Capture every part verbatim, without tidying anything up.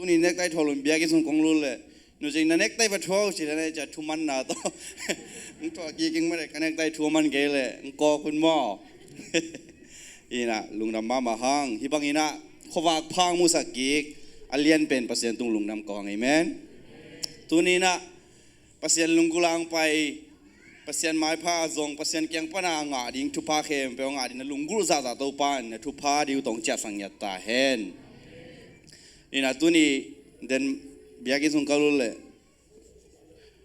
Tuni necktie thuah lo in biakinn sung kong lut leh, nu Cing, na necktie va thuah uh ci leh, na cia thumanna tawh. Ng thuah kik ing mah leh, ka necktie thuah man kei leh ng kawk un maw. Inah lungdam mahmah hang. Hih bang inah khuavak pha musak kik a lian pen Pasian tung lungdam kawk hang. Amen. Tuni inah Pasian lunggulh a hong pai, Pasian maipha a zong, Pasian kiang pana a ngah ding thupha khempeuh a ngah ding na lunggulh zahzah Topa in na thupha ding uh tawh hong ciahsak ngiat ta hen. Inah tuni den biakinn sung ka lut leh,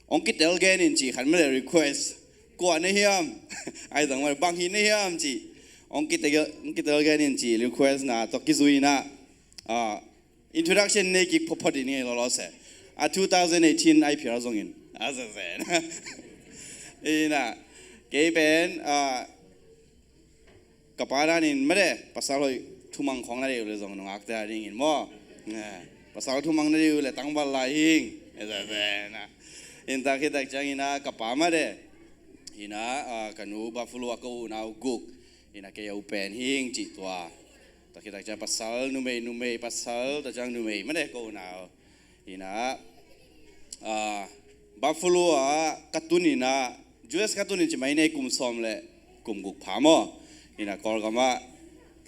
hong kitel gen in ci khat mah leh request. Kua na hiam? Ai zang mah leh bang hi na hiam ci. Hong kitel, hong kitel gen in ci request na tawh kizui inah, ah, introduction nei kik photphot in hi lawlaw se. A two thousand eighteen ai phial zongin a zazan. Inah kei pen, ah, ka pa danin mah leh pasal hoih thumang khawng na deih uh leh zong nungakte a dingin maw. Eh, pasal thumang na deih uh leh tangval lai hing. Eh, zazan. Inah tak hi tak ciang inah ka pa mah leh, inah, ah, ka nu Buffalo a ka unau guk. Inah kei a u pen hing cih tua. Tak hi tak ciang pasal numei, numei pasal tak ciang numei mah leh ka unau. Inah, ah, Buffalo ah ka tun inah, U S ka tun in ci mai nei kum sawm leh kum guk pha maw. Inah Kawlgam ah,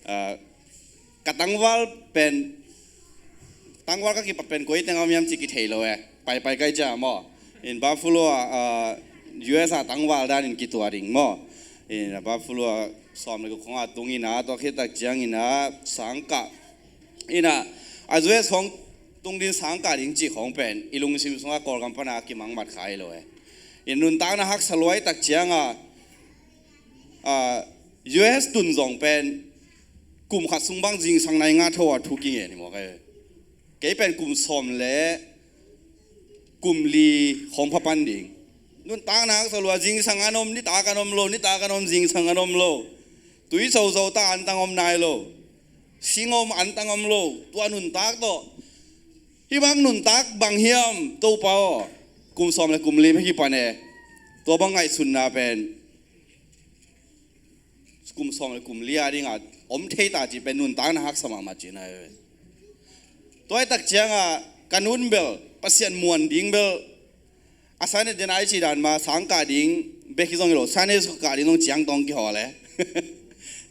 ah, ka tangval pen, tangval ka kipat pen koi teng a om hiam ci kithei lo e. Paipai kai cia maw. In Buffalo ah, ah, U S ah tangval danin kituah ding maw. Inah Buffalo ah sawm leh guk khawng a tung inah, tua khit tak ciang inah sangkah. Inah a U S khawng tung ding, sangkah ding cih khawng pen i lungsim sungah Kawlgam pana kimangmat kha hi lo e. In nuntakna haksa luai tak ciang a, ah, U S tun zong pen kum khat sung bang zingsang nai nga tho a thu kingen hi mawk e. Kei pen kum sawm leh kum li khawng pha pan ding. Nuntakna haksa lua, zingsang an om, nitak an om lo, nitak an om, zingsang an om lo. Tui zozo ta an tang om nai lo. Sing om an tang om lo. Tua nuntak tawh. Hih bang nuntak bang hiam Topa aw. Kum sawm leh kum li pha kipan e. Tua bang ngaihsutna pen kum sawm leh kum li a dingah om thei ta cih pen nuntakna haksa mahmah cihna hi ve. Tua hi tak ciangah ka nun bel Pasian muan ding bel a Sunday den a i cih dan mah sangkah ding bek hi zong hi lo, Sunday school kah ding zong ciangtawng kihawl e.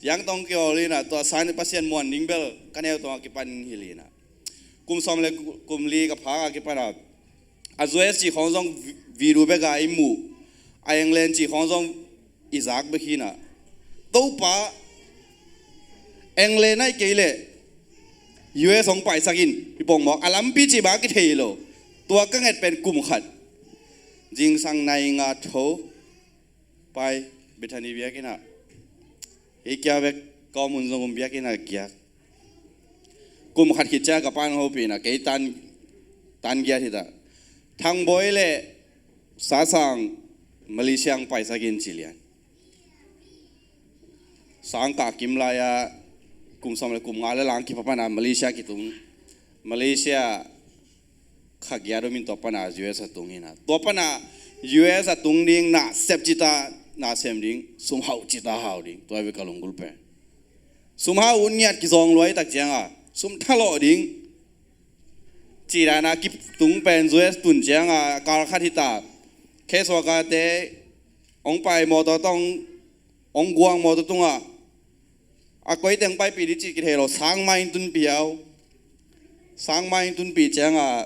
Ciangtawng kihawl inah tua Sunday Pasian muan ding bel ka neu tawng a kipan hi inah. Kum sawm leh kum li ka phak a kipan a, a U S cih khawng zong vi-, video bek a i muh, a England cih khawng zong i zak bek hi inah. Topa, England ahih kei leh U S hong paisak in, hi pong mawk, a lampi cih bang a kithei lo. Tua ka nget pen kum khat. Zingsang nai nga tho pai Bethany biakinn ah. Hih kia bek ka om hun zong um, biakinn ah giak. Kum khat khit ciang ka pa'n hong hopih inah kei tan, tan giat hi ta. Thangbawi leh Sasang Malaysia hong paisak in ci lian. Sangkah kim lai-ah kum sawm leh kum nga leh lang kipha pan a Malaysia kitung. Malaysia kha giat om in tua pan a U S a tung inah. Tua pan a U S a tung ding, na sep cita na sem ding, sum hau cita hau ding. Tua hi ve ka lunggulh pen. Sum hau ut ngiat kizawng lua hi tak ciangah sum thalawh ding. Cih dan a kitung pen U S tun ciangah kal khat hi ta. Case worker-te hong pai mawtaw tawh hong guang, mawtaw tungah a koi teng paipih ding cih kithei lo, sang mai in tunpih au. Sang mai in tunpih ciangah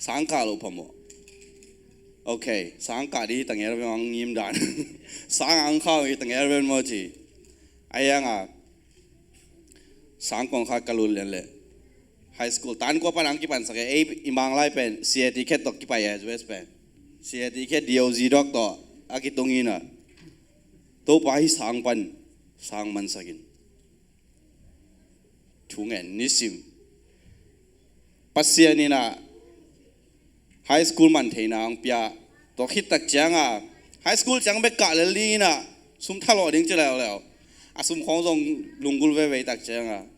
sang kah loh phamawh. Ok, sang kah ding hi ta ngel ve, ang ngim dan. Sang ang khau hi ta ngel ve maw ci. A hiangah sang kong khat ka lut lian leh high school tan kua pan ang kipansak e, ei i Mang lai pen C A T khet tawh kipai e, U S pen C A T khet, D O Z dawk tawh a kitung inah. Topa, hih sang pan sang mansak in. Thungen nisim. Pasian inah high school man theihna hong pia. Tua khit tak ciangah high school ciang bek kah lel ding inah sum thalawh ding ci leuleu. A sum khawng zong lunggulh veve tak ciangah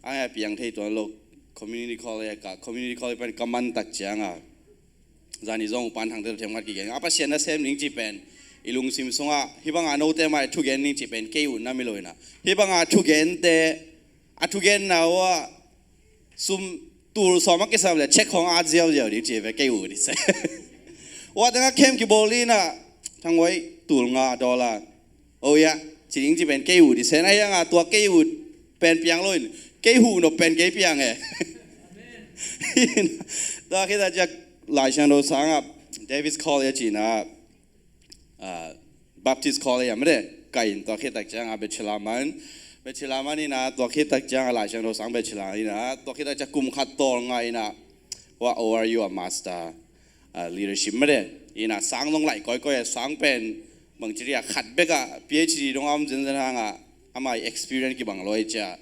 a ngai piang thei tuan lo. Community college ah kah, community college pan ka man tak ciangah zani zong upan thangte tawh themkhat kigen a, Pasian nasem ding cih pen i lungsim sungah hih banga note mai thugen ding cih pen kei utna hi lo inah. Hih banga thugente, a thugenna uh ah sum tul sawm a kisam le check khong at ziauziau ding ci ve, kei uh ni se. Ua tengah camp kibawl inah, Thang Uai, tul nga dollar. Oh ya, ci ding ci pen kei uh ni se, na hiang a tua kei uh pen piang lo in, kei huh nop pen kei piang e. Tua khita ciang Lai Siangtho sang ah David's College inah, ah, Baptist College ah mede ka in, tua khit tak ciang a bachelor man, bachelor man inah, tua khit tak ciang a Lai Siangtho sang bachelor inah, tua khit tak ciang kum khat tawlnga inah, hua O R U ah master, ah, leadership mede inah, sang dong laih kawikawi a, sang pen bangci ria khat bek ah P H D dong a om zenzen hang a, ama experience kibang lo i cia,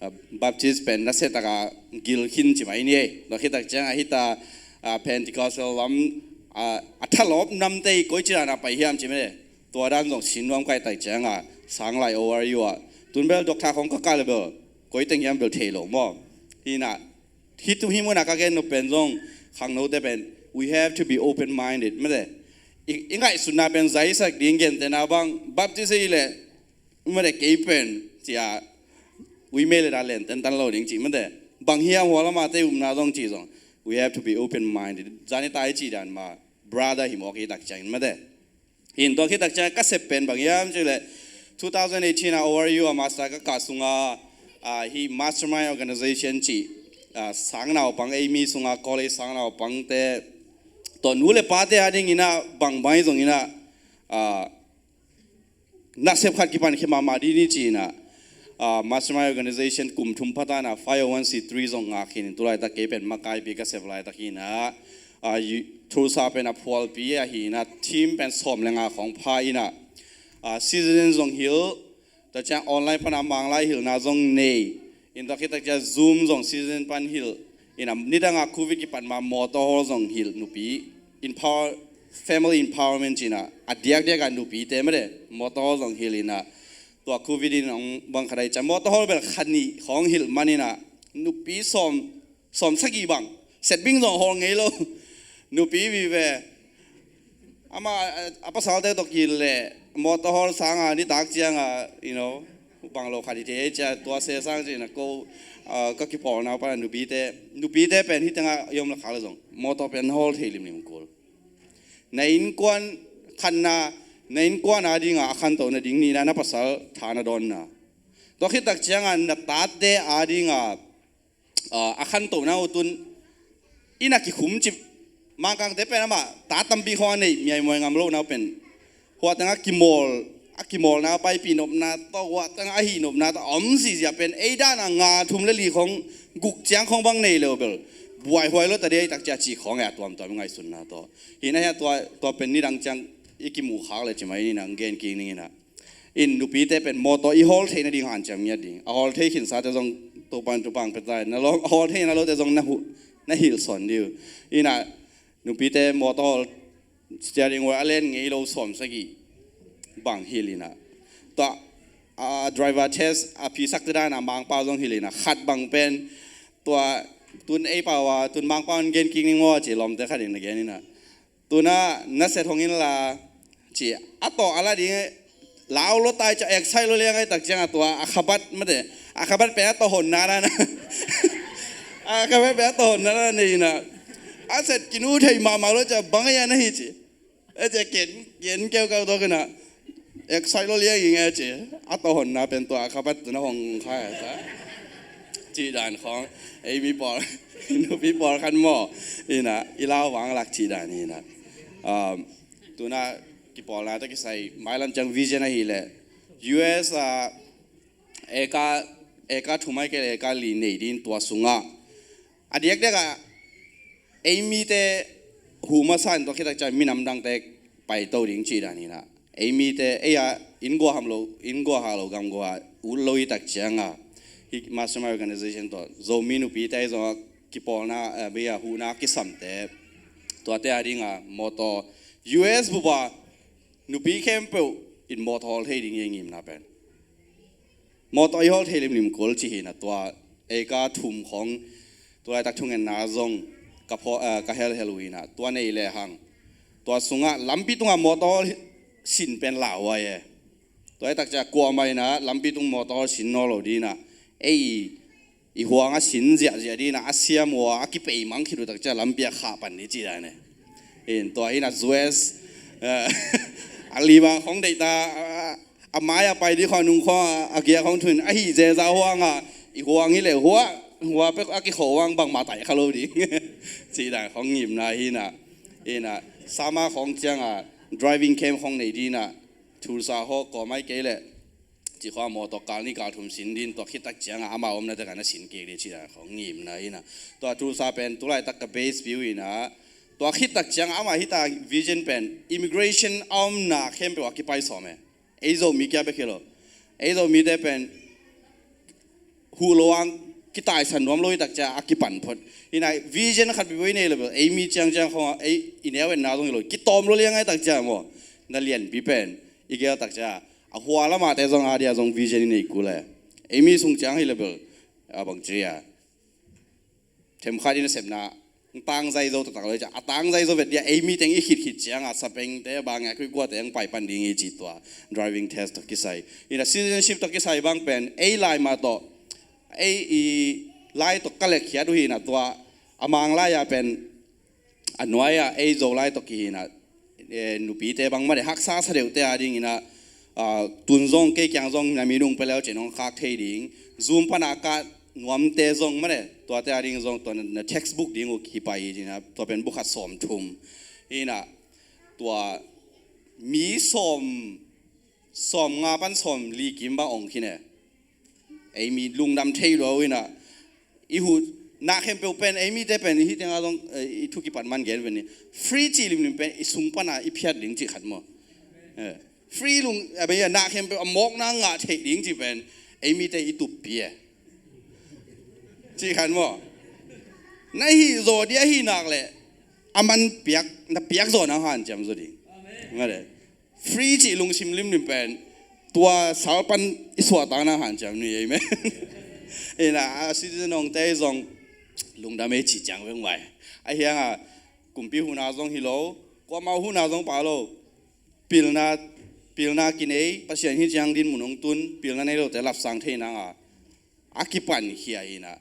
ah, Baptist pen nasia taka gil khin ci mai ni e. Tua khit tak ciang a hita, ah, Pentecostal lam, ah, a thalawp namte i koi ci dan a pai hiam ci mede. Tua dan zong sin nuam kai tak ciang a sang lai O R U ah, tun bel doctor khong ka kah le bel koi teng hiam bel thei lo maw. Inah hih tu hih munah ka gen nop pen zong, khangnote pen, we have to be open minded mede. I, i ngaihsutna pen zaisak ding, gentehna bang Baptist i le mede kei pen cia ui mei le da len tentan lo ding ci mede. Bang hiam hua lama te upna zong ci zong, we have to be open minded. Zani ta i ci dan ma brother hi mawk i tak ciangin mede. Hin tua khit tak ciang ka sep pen bang hiam ci le, two thousand eighteen a O R U a master ka kah sunga, ah, hih Mastermind Organization ci, ah, sangnaupang, ei mi sunga college sangnaupangte, tua nu le pate a ding inah bang bang i zong inah, ah, nasep khat kipan khia mahmah ding ni ci inah, ah, Mastermind Organization kum thum pha ta inah five oh one C three zong ngak khin in, tu laitak kei pen makaipi ka sep laitak hi inah, ah, Tulsa pen a phualpi ahi inah, team pen sawm le nga khong pha inah, ah, citizen zong hilh, tua ciang online pan a Manglai hilhna zong nei, in tua khit tak ciang Zoom zong citizen pan hilh inah, nidang a Covid kipat ma mawtaw hawl zong hilh, nupi empower, family empowerment ci inah, a diakdiak a nupite mede mawtaw hawl zong hilh inah, tua Covid in hong bang khat ai ciang mawtaw hawl bel khat nih khong hilh man inah, nupi sawm, sawm sagih bang, setbing zong hawl ngei lo, nupi vive. Ama, a, a pasalte tawh kihilh le mawtaw hawl sang a nitak ciang a, you know, bang lo khat hi thei ei cia, tua se sang ci inah ko, ah, ka kipawlna pan a nupite, nupite pen hih tengah i om le khak le zong mawtaw pen hawl thei limlim kul. Na innkuan khatna, na innkuan a ding a a khantohna ding nihna, na pasal thana dawnna. Tua khit tak ciang a na tate a ding a, ah, a khantohna uh tun inn a kikhum cip, Mangkangte pen amah ta tampi khong a neih miaimuai ngam lohna uh pen, hua tengah kimawl, a kimawlna a paipih nopna tawh, hua tengah a hih nopna tawh a om zihziah pen, ei dan a nga thum le li khong, guk ciang khong bang nei le uh bel buaihuai lo ta ding ei tak cia cih khong e, a tuamtuam i ngaihsutna tawh. Hi inah hia tua, tua pen nidang ciang i kimuh khak le ci mai ni inah, gen kik ning inah. In nupite pen mawtaw i hawl theihna ding hanciam ngiat ding. A hawl thei khinsate zong Topa'n thupha pia ta in, na lawm, a hawl thei na lote zong na hu, na hilh sawn ding uh. Inah nupite mawtaw hawl steering wheel a len ngei lo sawm sagih bang hilh inah, tua, a, driver test a phisakte dan a Mangpau zong hilh inah, khat bang pen tua, tun ei pau a, tun Mangpau in gen kik ning maw ci, lawmte khat in a gen inah, tun ah na set hong in la ci, a tawh a la ding, lau lo tai cia, excite lo liang ai tak ciang a tua a khabat mate, a khabat pen a tawh honna na na, a khabat pen a tawh honna na nei inah, a set kinu thei mahmah lo cia, bang a ia na hi ci. E cia ken, ken keukau tawh kina, excite lo liang ing e ci, a tawh honna pen tua a khabat tun a hong khai a ta, cih dan khong, ei mi pawl, nupi pawl khat maw, inah i lau vanglak cih dan inah. Um, tun a kipawlna tawh kisai mailam ciang vision ahih leh, U S a, eka, eka thum ai kei le eka li nei ding, tua sungah a diakdiak ah ei mite huh masa in, tua khit tak ciang minam dangte paito ding cih dan inah, ei mite, ei a inn gua ham lo, inn gua hak lo, gam gua ut lo i tak ciang a, hih Mastermind Organization tawh Zomi nupite zong a kipawlna, eh, bei a huhna kisamte, tuate a ding a mawtaw, U S bup a nupi khempeuh in mawtaw hawl thei ding hi, ngimna pen mawtaw i hawl thei limlim kul ci hi inah, tua eka thum khong, tua laitak thungetna zong ka phaw, eh, ka helhel uh inah, tua nei lehang tua sungah lampi tungah mawtaw hawl sin pen lauhuai e. Tua laitak ciang kuamah inah lampi tung mawtaw hawl sin nawn lo ding inah, ei i huang a sin ziahziah ding in a, a siam uh a, a kipeimang khit uh tak ciang lampi ah khah pan ding ci dan e. In tua hi in a, zues, eh, a lim a khong deih ta, a, a mai a pai ding khong, a nung khong, a, a giak khong thu in, ahi zeza huang a, i huang hi leh hua, hua pek a kikho huang bangmah taih kha lo ding. Ci dan khong ngimna hi in a, in a, summer khong ciang a, driving camp khong nei ding in a, Tulsa hawk kawm ai kei leh, ci khong a mawtaw kal nih kal thum sin ding, tua khit tak ciang a, ama omna tak a na sin kik ding ci dan khong ngimna hi in a. Tua Tulsa pen tu laitak ka base view hi in a, tua khit tak ciang a, ama hi ta vision pen, immigration a omna khempeuh a kipai sawm e. Ei Zomi kia bek hi lo. Ei Zomite pen huh lo ang, kitaisan nuam lo hi tak ciang a kipan phot. Hi in a, vision khat biboi nei lo bel, ei mi ciangciang khong a, ei i neu etna zong hi lo, kitawm lo liang ai tak ciang maw. Na lianpi pen, i gel tak ciang a, a hua lamate zong a dia zong vision i nei kul e. Ei mi sung ciang hi lo bel, a bang ci a, themkhat in a sepna, tangzai zo taktak lo hi ciang, a tangzai zo vet dia, ei mi teng i khit khit ciang a, sapengte, bang a, kuikuate ang pai pan ding hi ci tua, driving test tawh kisai. In a citizenship tawh kisai bang pen, ei lai mah tawh, ei i lai tawh ka lekkhiat uh hi in a tua, a Mang lai a pen, a nuai a ei Zolai tawh kihi in a, eh, nupite bang mah le haksa sa deuhte a ding in a, ah, tun zong kei kiang zong na minung pia leu cin hong khak thei ding. Zoom pan a ka nuamte zong mah le tuate a ding zong tua na, na textbook ding uh kipai hi in a, tua pen bu khat sawm thum. Hi in a tua mi sawm, sawm nga pan sawm li kim bang ong khin e. Ei mi lungdam thei lua uh hi in a, i huh na khempeuh pen, ei mite pen, i hi teng a zong, eh, i thu kipat man gen ven ni. Free cih limlim pen, i sung pan a i phiat ding cih khat maw. Eh, free lung, a bei a na khempeuh, a mawkna ngah theih ding cih pen, ei mite i tuppi e. Cih khat maw. Na hih zaw dia hi nak leh, a man piak, na piak zaw na hanciam zaw ding. Nga le. Free cih lungsim limlim pen tua sal pan i suahtakna hanciam ni, amen. Hi in a, a citizen hongte zong lungdam ei cih ciang veng vai. A hiang a kumpi huhna zong hi lo, kuamah huhna zong pa lo. Pilna, pilna kinei, Pasian hi ciang din mun hong tun, pilna nei lote lapsang thei nang a a kipankhia hi in a,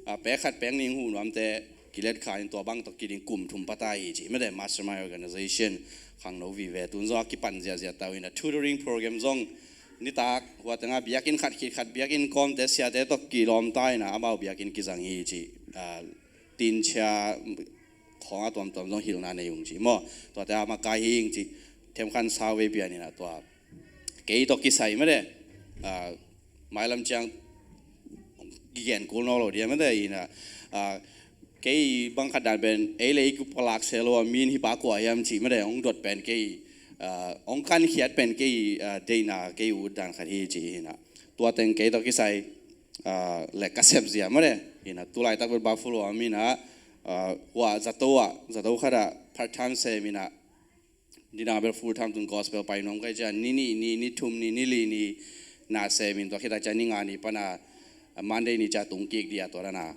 a, pek khat pek nih huh nuamte kilet kha in tua bang tawh kiding kum thum pata hi ci, mete mastermind organization khangno vive tun zong a kipan ziahziah ta uh hi in a, tutoring program zong nitak hua teng a biakinn khat khit khat biakinn kawmte siate tawh kilawm ta hi in a, amau biakinn kizang hi ci, a, tinchia khawng a tuamtuam zong hilhna nei ung ci maw. Tuate a makai hi ing ci, themkhat sau vei pian hi in a tua kei tawh kisai mete, a, mailam ciang kigen kul nawn lo dia mete hi in a, a, kei bang khat dan pen ei le ei kipalak se lo a, min hi pa kua hiam cih mete hong dot pen kei, a, hong kankhiat pen kei, a, deihna kei ut dan khat hi ci hi in a. Tua teng kei tawh kisai, a, le ka sep zia mete hi in a, tu laitak bel Buffalo a mi in a, a, hua zato ah, zato khat ah part time sem hi in a, nidang bel full time tun gospel pai nuam kai ciang, ni nih ni, ni thum ni, ni li ni na sem in tua khit tak ciang ni nga ni pan a, a, Monday ni ciang tung kik ding a tua dan a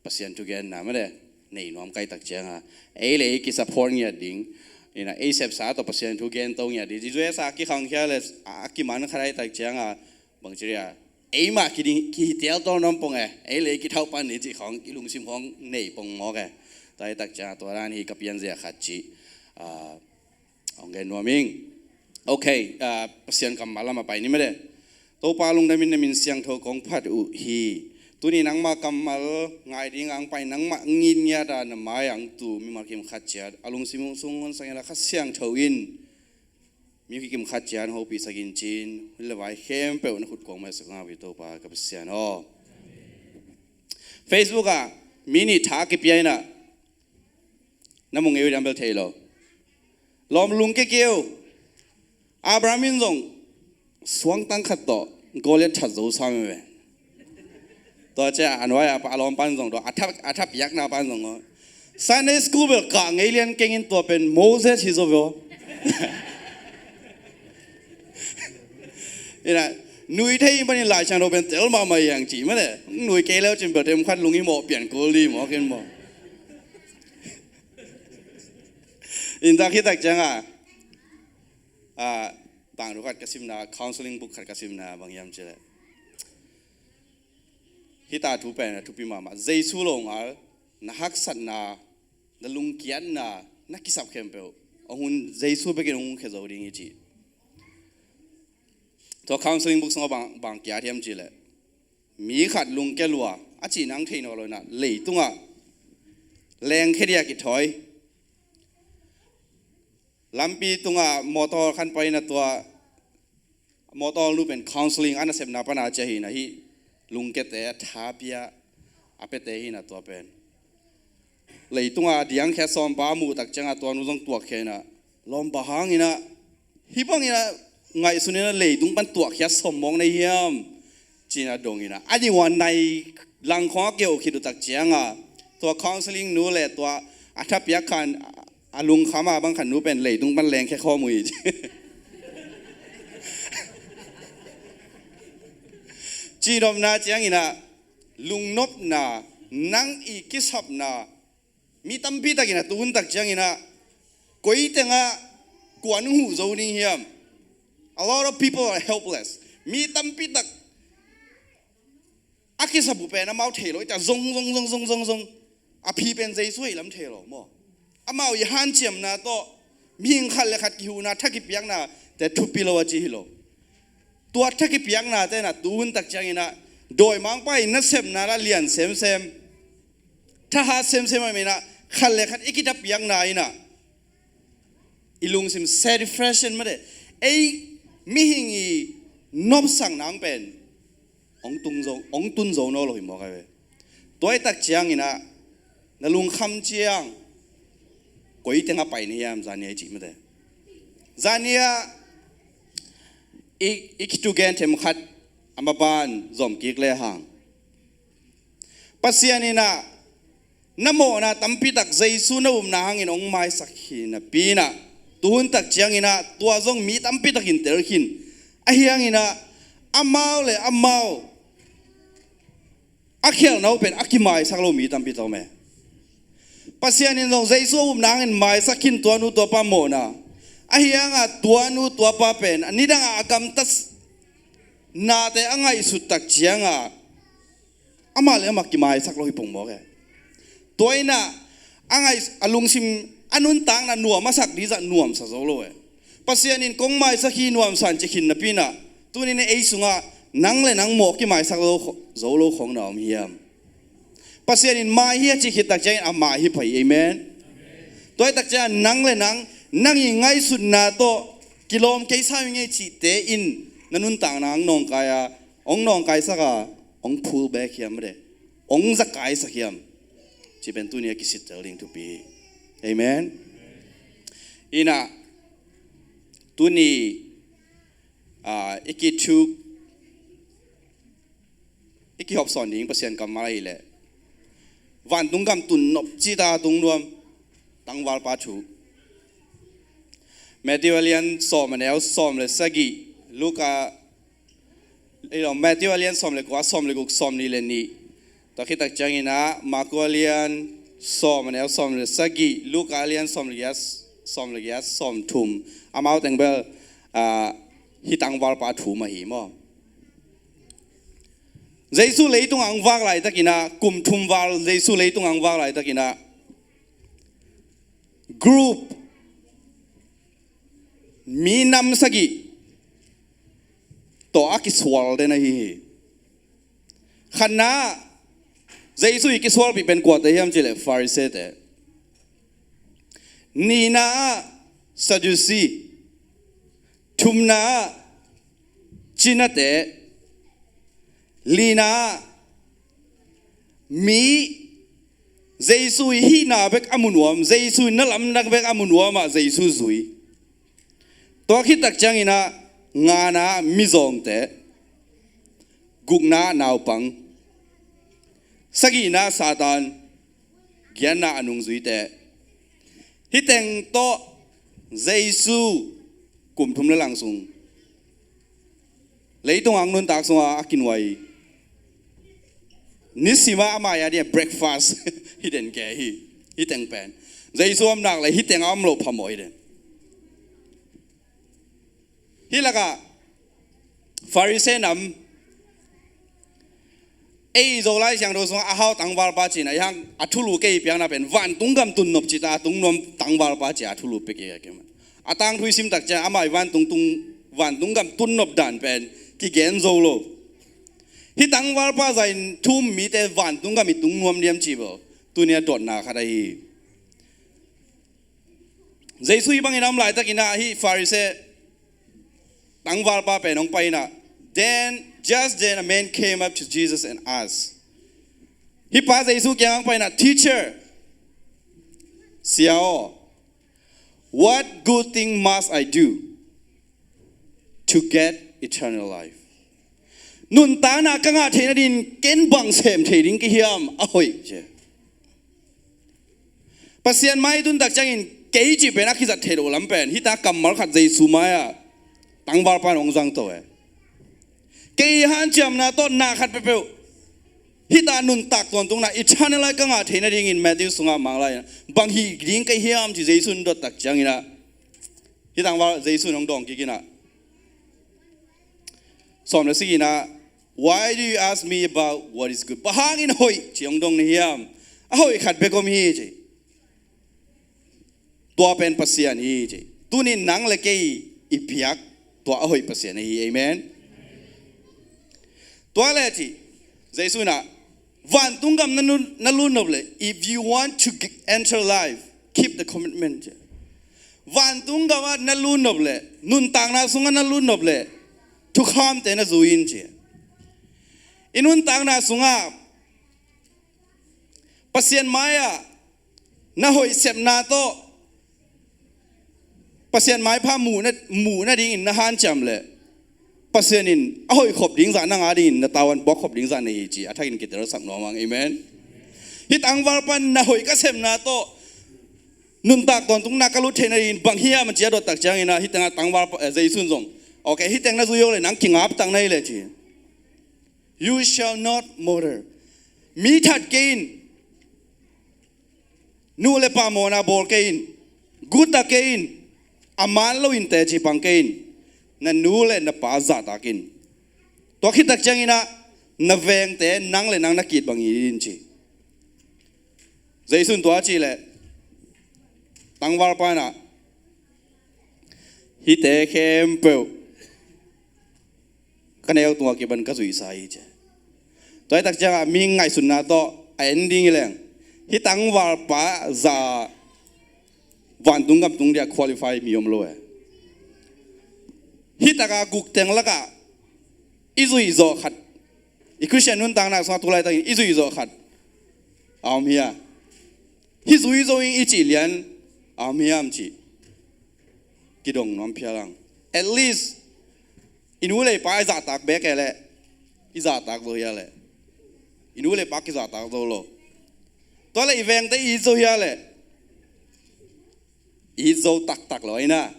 Pasian thugenna mete nei nuam kai tak ciang a, ei le ei kisupport ngiat ding hi in a, ei sepsa tawh Pasian thugen to ngiat ding. Jesu a kikhangkhia le a kiman khat ai tak ciang a, bang ci dia, eimah kiding, kihi tel tawn nuam pong e, ei le ei kithauh pan ni cih khawng, i lungsim khawng nei pong mawk e. Tua hi tak ciang a tua dan hi ka pianzia khat cih, a, hong gen nuam ing. Ok, a, Pasian kammal lam a pai ni mete. Topa lungdam in na min siangtho kong phat uh hi. Tuni nangma kammal ngai ding ang pai nangmah ngitngiat a na mai ang tu mimal kim khat ciat a lungsim sung hong sang in a Kha Siangtho in mi kim khat ciat hopih sak in cin, hun le vai khempeuh na khut kong mai sak ngau hi Topa ka Pasian aw. Facebook ah mi nih tha kipia in a, na mu ngei uh diam bel thei lo. Lawm lungkia kei uh. Abraham in zong suangtang khat tawh Goliath that zo sam e. Tua ciang a nuai a pa a lawm pan zong tua, a tha, a tha piakna pan zong aw. Sunday school bel kah ngei lian keng in tua pen Moses hi zo ve aw. Hi in a, nui thei in panin Lai Siangtho pen tel mahmah hi ang ci mete. Nui kei leu cin bel themkhat lung i mawh pian kul ding mawk in maw. In tua khit tak ciang a, a, tangthu khat ka simna, counseling book khat ka simna bang hiam cih leh, Hih ta thu pen a thupi mahmah. Jesu lo ngal, na haksatna, na lungkiatna, na kisap khempeuh hong hun, Jesu bekin hong hun khia zo ding hi ci. Tua counseling book sungah bang, bang kiat hiam cih leh, mi khat lungkia lua a cih nang thei nawn lo in ah, leitungah lengkhia dia kithawi. Lampi tungah motor khat pai in ah, tua motor nu pen counseling a nasepna pan a ciah hi in ah, hih lungkiate a tha pia a piate hi in ah, tua pen leitungah a diangkhia sawmpa a muh tak ciangah tua nu zong tuakkhia in ah, lawm, bang hang in ah hih bang in ah ngaihsun in ah leitung pan tuakkhiat sawm mawk na hi hiam, ci in ah dong in ah, a nih uh a nai lang khawng a kiho khit uh tak ciangah, tua counseling nu le tua a thapiak khan, a lungkham a bang khat nu pen leitung pan lengkhia khawm uh hi ci. Cihnopna ciangin ah, lungnopna, nang i kisapna, mi tampi takin ah tuhun tak ciangin ah, koi tengah kuan huh zo ding hiam? A lot of people are helpless. Mi tampi tak a kisap uh pen amau thei lo, i ta zong, zong, zong, zong, zong, zong. A phi pen Jesu hi lam thei lo maw? Amau i hanciamna tawh, mihing khat le khat kihuhna, tha kipiakna te thupi lo a ci hi lo. Tua tha kipiakna te in ah tuhun tak ciangin ah, dawimangpa i nasepna la lian semsem, thahat semsem a min ah, khat le khat i kithapiakna in ah, i lungsim satisfaction mate, ei mihing i nopsak nang pen hong tung zo, hong tun zo nawn lo hi mawk a ve. Tua i tak ciangin ah, na lungkham ciang koi tengah pai na hiam, zani a i cih mate. Zani a i, i kitugen them khat a maban zom kik le hang, Pasian in ah na mawhna tampi tak Jesu na upna hangin hong maisak hi napi in ah, tuhun tak ciangin ah tua zong mi tampi takin tel khin. Ahi hangin ah amau le amau a khialhna uh pen a kimaisak lo mi tampi tak om e. Pasian in zong Jesu a upna hangin maisak khin tua nu tua pa mawhna. Ahi hangah tua nu tua pa pen a nidangah a gamtatnate a ngaihsut tak ciangah amah le amah kimaisak lo hi pongmawk e. Tua in ah a ngaih, a lungsim, a nuntakna nuam a sak ding zah nuamsa zo lo e. Pasian in kong maisak hi nuamsa in ci khin napi in ah, tuni in ei sungah nang le nang mawh kimaisak zo, zo lo khawng na om hiam? Pasian in mai hi a ci khit tak ciangin a mai hi pah hi. Amen. Tua hi tak ciangin nang le nang, nang i ngaihsutna tawh kilawm kei sam ing ei cihte in na nuntakna hong nawngkai a, hong nawngkaisak a, hong pull back hiam mate, hong zakaisak hiam? Cih pen tuni a kisittel ding thupi hi. Amen. In ah tuni, ah, i kithuk, i kihopsawn ding Pasian kammal ahih leh, vantung gam tun nop cih ta tung nuam tangvalpa thu. Matthew a lian sawm a neu sawm le sagih, Luka, ei lo, Matthew a lian sawm le kua, sawm le guk, sawm nih le nih. Tua khit tak ciangin ah Marku a lian sawm a neu sawm le sagih, Luka a lian sawm le giat, sawm le giat, sawm thum. Amau teng bel, ah, hih tangvalpa thu mah hi maw? Jesu leitung ah hong vak laitakin ah, kum thum val Jesu leitung ah hong vak laitakin ah, group, mi nam sagih tawh a kisual den ahi hi. Khatna ah, Jesu i kisualpih pen kuate hiam cih leh Farisee-te. Nihna ah, Sadducee. Thumna ah, cinate. Lina ah, mi Jesu i hihna bek a mu nuam, Jesu i na lamdang bek a mu nuam ah Jesu zui. Tua khit tak ciangin ah, ngana ah mizawngte, gukna ah naupang, sagihna ah Satan, giatna ah a nungzuite. Hih teng tawh Jesu kum thum le lang sung leitung ah hong nuntak sungah a kinuai, nisim ah amah a ding breakfast hih den kei hi. Hih teng pen Jesu om nak leh hih teng a om loh phamawh hi den. Hih lakah Farisee nam, Ei Zolai Siangtho sungah a hau tangvalpa cihna, i hang a thulu kei piakna pen vantung gam tunnop cih ta a tung nuam tangvalpa cih a thulu pia kei a kim. A tangthu i sim tak ciang amah i vantung tung, vantung gam tunnop dan pen kigen zo lo. Hih tangvalpa zah in thu um mite vantung gam i tung nuam diam cih bel tuni a dotna khat ahi hi. Jesu hih bangin a om laitakin ah hih Pharisee tangvalpa pen hong pai in ah, then, just then a man came up to Jesus and asked. Hih pa Jesu kiang hong pai in ah, "Teacher, Sia aw, what good thing must I do to get eternal life?" Nuntakna ka ngah theih nadingin ken bang sem thei ding ka hiam a hoih, ci. Pasian mai tun tak ciangin kei cih pen a kizat theih loh lam pen hih ta kammal khat Jesu mai-ah tangvalpa in hong zang to e. Kei hanciamna tawh na khat peuhpeuh hih ta nuntak tawntungna eternal life ka ngah theih nadingin Matthew sungah mang lai-in bang hih ding ka hiam ci Jesu in dot tak ciangin ah hih tangval Jesu in hong dawng kik in ah sawm le sagihna, "Why do you ask me about what is good?" Bang hangin hoih ci hong dong na hiam? A hoih khat bek om hi, ci. Tua pen Pasian hi, ci. Tunin nang le kei i piak tua a hoih Pasian ahi. Amen. Tua le ci, Jesu in ah, "Vantung gam na nun, na lut nop le, if you want to g-, enter life, keep the commitment," ci. Vantung gam ah na lut nop le, nuntakna sungah na lut nop le, thukhamte na zui in, ci. I nuntakna sungah Pasian mai-ah na hoih sepna tawh Pasian maipha muh na, muh nadingin na hanciam le Pasian in a hoih khop ding zah na ngah dingin na tavuan puak khop ding zah na hi, ci a thakin kitel sak nuam ang. Amen. Hih tangvalpa in na hoih ka sepna tawh nuntak tawntungna ka lut theih nadingin bang hiam a ci a dot tak ciangin ah hih tangah tangvalpa, eh, Jesu in zong, "Okay, hih teng na zui aw le nang kingap tak na hi le," ci. "You shall not murder." Mi that kei in, nu le pa mawhna bawl kei in, guta kei in, a man loin teci pang kei in, na nu le na pa zahtak in. Tua khit tak ciangin ah na vengte nang le nang na ki-it bang hi in, ci. Jesu in tua a cih leh tangvalpa in ah, "Hihte khempeuh ka neu tungah kipan ka zuihsa hi," ci. Tua hi tak ciangah mi ngaihsutna tawh a en ding hi leng hih tangvalpa zah vantung gam tung dia qualify mi om lo e. Hih taka guk teng lakah i zuih zawh khat, i Christian nuntakna sungah tu laitakin i zuih zawh khat a om hia? Hih zui zo in i cih lian a om hiam cih kidong nuam phial ang. At least i nu le i pa i zahtak bek e leh i zahtak zo hia leh? I nu le i pa kizahtak zo lo. Tua leh i vengte i it zo hia leh? I it zo taktak lo ahi na.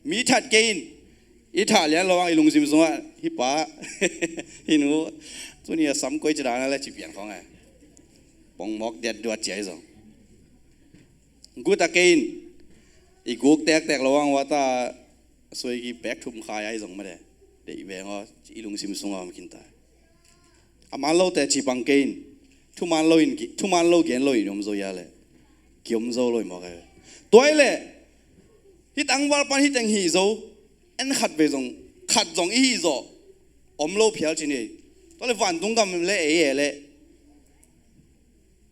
Mi that kei in i thah lian lo ang, i lungsim sungah, "Hih pa, hih nu, tuni a sam koi ci dan a le," ci pian khong e. Pongmawk diatduat ci ahi zong. Guta kei in i guk tektek lo ang, wata suaiki pek thum khai ahi zong made. Deih veng aw, i lungsim sungah om khinta. A man lote ci pang kei in, thuman lo in ki, thuman lo gen lo in om zo hia leh? Ki-om zo lo hi mawk e. Tua hi leh hih tangvalpa in hih teng hih zo, en khat vei zong, khat zong i hih zawh om lo phial ci ni. Tua leh vantung gam le ei e leh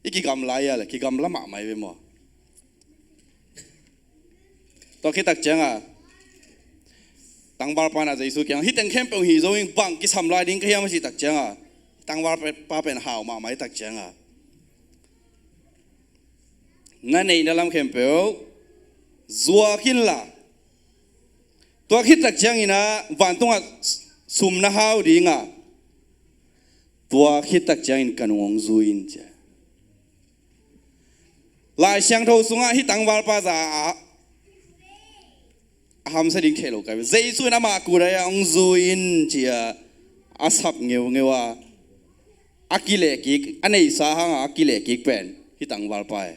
i kigamla hia leh? Kigamla mahmah hi ve maw. Tua khit tak ciangah tangvalpa in ah Jesu kiang, "Hih teng khempeuh hih zo in bang kisam lai ding ka hiam?" a cih tak ciangah tangvalpa pen hau mahmah hi tak ciangah, "Na neihna lam khempeuh zuak inla, tua khit tak ciangin ah vantungah sum na hau ding a, tua khit tak ciangin ka nung hong zui in," ci a. Lai Siangtho sungah hih tangvalpa zah a, a hamsa ding thei lo ka hi. Jesu in amah kut ah hong zui in ci a, a sap ngeungeu a, a kilehkik, a neihsa hangah a kilehkik pen hih tangvalpa hi.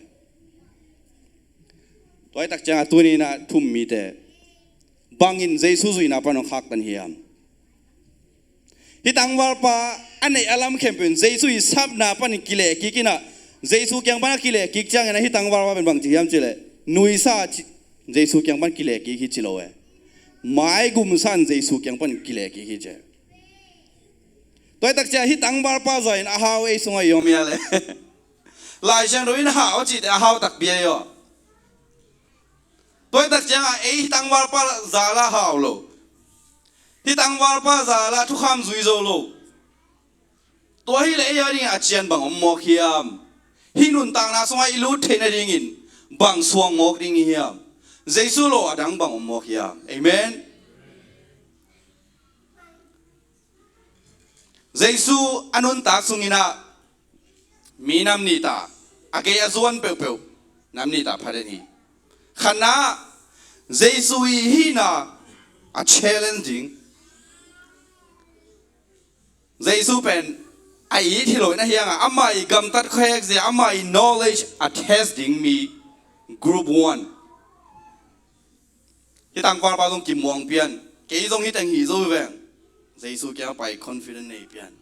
Tua hi tak ciangah tuni in ah thu um mite bangin Jesu zuihna pan hong khaktan hiam? Hih tangvalpa a neih a lam khempeuh in Jesu i sapna panin kileh kik in ah, Jesu kiang pan a kileh kik ciangin ah hih tangvalpa pen bang ci hiam cih leh, nuisa ci, Jesu kiang pan kileh kik hi ci lo e. Maigumsa in Jesu kiang pan kileh kik hi ci. Tua hi tak ciang hih tangvalpa zah in a hau ei sungah i om hial e. Lai Siangtho in hau a cihte a hau takpi ahi aw. Tua hi tak ciangah ei hih tangvalpa zah la hau lo. Hih tangvalpa zah la thukham zui zo lo. Tua hileh ei a dingin a cian bang om mawk hiam? Hih nuntakna sungah i lut theih nadingin bang suang mawk ding i hiam? Jesu lo a dang bang om mawk hiam? Amen. Jesu a nuntak sungin ah mi nam nih ta, a gei a zuan peuhpeuh nam nih ta pha den hi. Khatna, Jesu i hihna a challenge ding. Jesu pen a it hi lo in a hiangah amah i gamtat khuahek zia, amah i knowledge a test ding mi, group one. Hih tangvalpa zong kimuang pian, kei zong hih teng hi zo veng. Jesu kiang pai confident nei pian.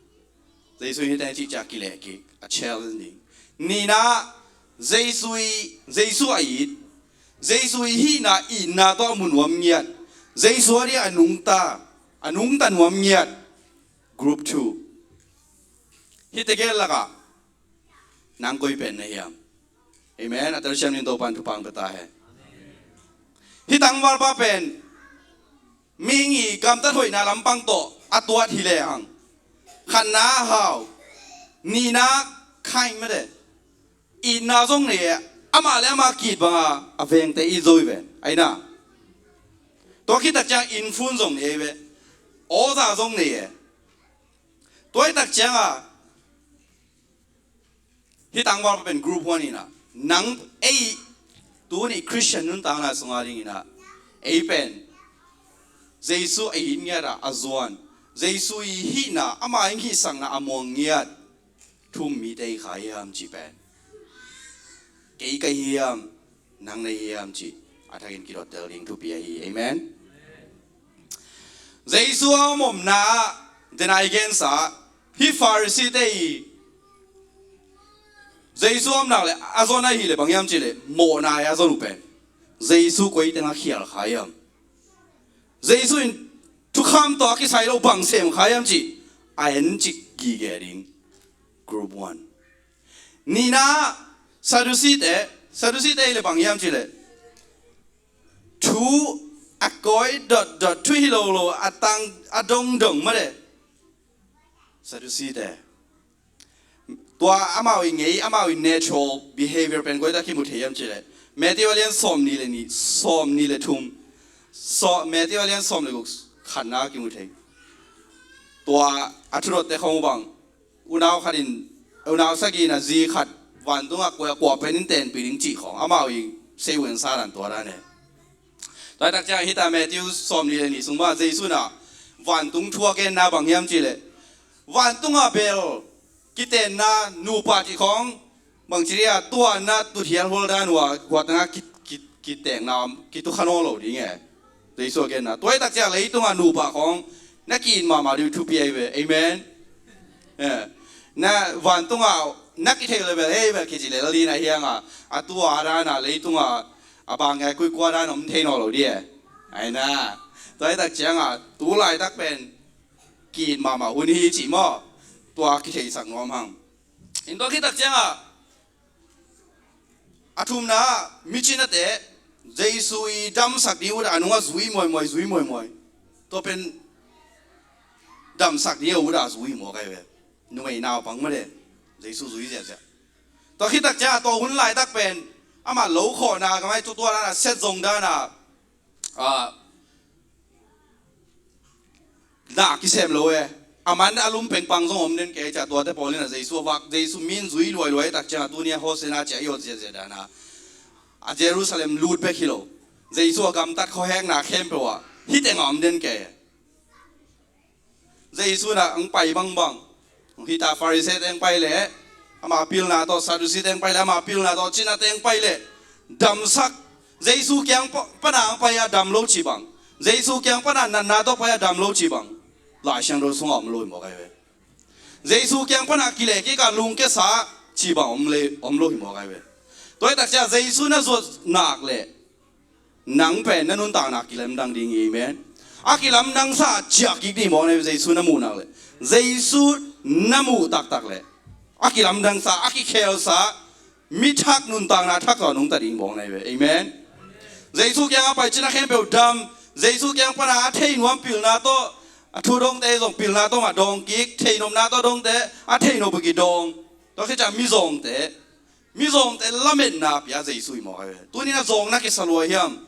Jesu hih teng cih ciang kileh kik, a challenge ding. Nihna, Jesu i, Jesu a it, Jesu i hihna itna tawh a mu nuam ngiat, Jesu a ding a nungta, a nungta nuam ngiat. Group two. Hihte gel lakah nang koi pen na hiam? Amen. A telsiam ning Topan thupha pia ta hen. Hih tangvalpa pen mihing i gamtat hoihna lampang tawh a tuat hi lehang, khatna a hau, nihna khaing mate. Itna zong nei e, amah le amah ki-it banga a vengte it zo hi ven. Aina, tua khit tak ciang infun zong nei e ve, awza zong nei e. Tua hi tak cianga hih tangvalpa pen group one ina, nang ei tuni Christian nuntakna sunga dingina, ei pen Jesu a it ngiat a, a zuan, Jesu i hihna, ama i hihsakna a muang ngiat thum mite i kha hiam cih pen, kei ka hiam, nang na hiam cih a thakin kidottel ding thupi ahi. Amen. Jesu a om omna ah, dena i gensa, hih Pharisee-te i Jesu a omnak le a zon ahih leh bang hiam cih leh, mawhna i a zon uh pen Jesu koi tengah khial kha hiam, Jesu in thukham tawh a kisai lo bang sem kha hiam cih a encik gige ding. Group one. Nihna, Sadducee-te, Sadducee-te i le bang hiam cih leh, thu a koi dotdot, thu hi lolo, a tang a dongdong mate. Sadducee-te, tua amau i ngei, amau i natural behavior pen koi tak kimu thei hiam cih leh, Matthew a lian sawm nih le nih, sawm nih le thum, saw, Matthew a lian sawm le guk, khatna kimu thei. Tua a thudotte khong uh bang, unau khat in, unau sagih in a zi khat vantungah kua, kua pen in tenpih ding cih khong amau i sei uh en sa dan tua dan e. Tua hi tak ciang hita Matthew sawm nih le nih sung bang Jesu in a vantung thu a genna bang hiam cih leh, vantungah bel kitenna nupa cih khong bang ci dia, tuanna tuthial hual dan uh a, hua tengah ki, ki, kitenna om, kitukha nawn lo ding e. Jesu a genna. Tua hi tak ciang leitungah nupa khong na ki-it mahmah ding thupi ahi ve. Amen. Eh, na vantungah na kithei le bel, hei bel kici lel ding a hiangah, a tua dan a leitungah a bang ngai kuikua dan om thei nawn lo ding e. Aina, tua hi tak ciangah tu laitak pen ki-it mahmah hun hi cih maw? Tua kitheisak nuam hang. In tua khit tak ciangah a thumna ah, micinate, Jesu i damsak ding uh a nungah zui muaimuai, zui muaimuai. Tua pen damsak ding uh a zui mawk ahi ve. Numei naupang mate, Jesu zui ziahziah. Tua khit tak ciangah tua hun laitak pen amah lo khawhna kamai tutua dan a set zong dan a, ah, na kisem lo e. A man a lum pengpang zong om den kei ciah, tuate pawl in a Jesu a vak, Jesu min zui luailuai tak ciangah tuni a Hosanna ciah i awt ziahziah dan a, a Jerusalem lut bek hi lo, Jesu a gamtat khuahekna khempeuh ah hih tengah om den kei e. Jesu in a hong pai bangbang, hita Pharisee-te hong pai leh ama pilna tawh, Sadducee-te hong pai leh ama pilna tawh, cinate hong pai leh damsak, Jesu kiang pa, pana hong pai a dam lo ci bang, Jesu kiang pana natna tawh pai a dam lo ci bang. Lai Siangtho sungah om lo hi mawk ahi ve. Jesu kiang pana kileh kik a lungkiasa cih bang om le, om lo hi mawk ahi ve. Tua hi takciang Jesu na zuat nak leh nang pen na nuntakna kilamdang ding hi, amen. A kilamdangsa ciah kik ding mawk ahi ve, Jesu na muh nak leh. Jesu na muh taktak leh a kilamdangsa, a kikhelsa, mi thak nuntakna thak tawh nungta ding bawng na hi ve. Amen. Jesu kiangah pai cin a khempeuh dam. Jesu kiang pana a thei nuam pilna tawh, a thu dongte zong pilna tawh mah dawng kik, thei nopna tawh dongte, a thei nop uh kidawng. Tua khit ciang mizawngte, mizawngte lametna pia Jesu hi mawk ahi ve. Tuni-in a zawng na kisa lua hiam?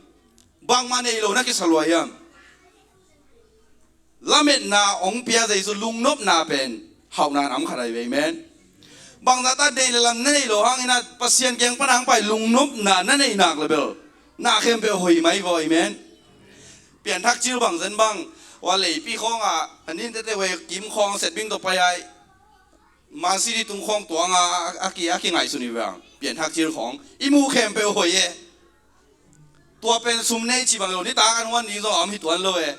Bangmah nei lo na kisa lua hiam? Lametna hong pia Jesu lungnopna pen hauhna nam khat ahi ve, amen. Bangzah ta nei le lam na nei lo hangin a Pasian kiang pana hong pai lungnopna na neih nak le bel na khempeuh hoih mai vaw, amen. Pianthak cil bang zen bang, ua leipi khawngah a nin tete huai kim khawng set bing tawh pai ai. Man City tung khawng tuanga a, a, a ki, a kingaihsun hi vang. Pianthak cil khawng i muh khempeuh hoih e. Tua pen sum nei cih bang lo, nitak an huan ding zong a om hi tuan lo e.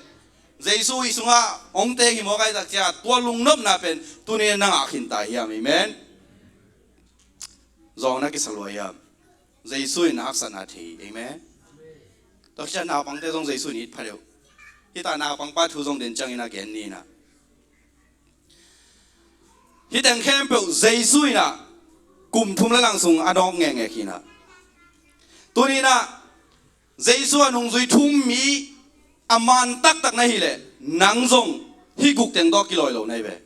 Jesu i sungah hong teng hi mawk ahi takciang tua lungnopna pen tuni-in na ngah khin ta hiam, amen. Zawng na kisa lua hiam? Jesu in na haksatna thei, amen. Tua khit ciang naupangte zong Jesu in it pha deuh. Hita naupangpa thu zong den ciangin a gen ni na. Hih teng khempeuh Jesu in ah kum thum le lang sung a nawk ngekngek hi in ah. Tuni in ah Jesu a nungzui thu-um mi a man taktak na hih leh nang zong hih guk teng tawh kilawh lo na hi ve.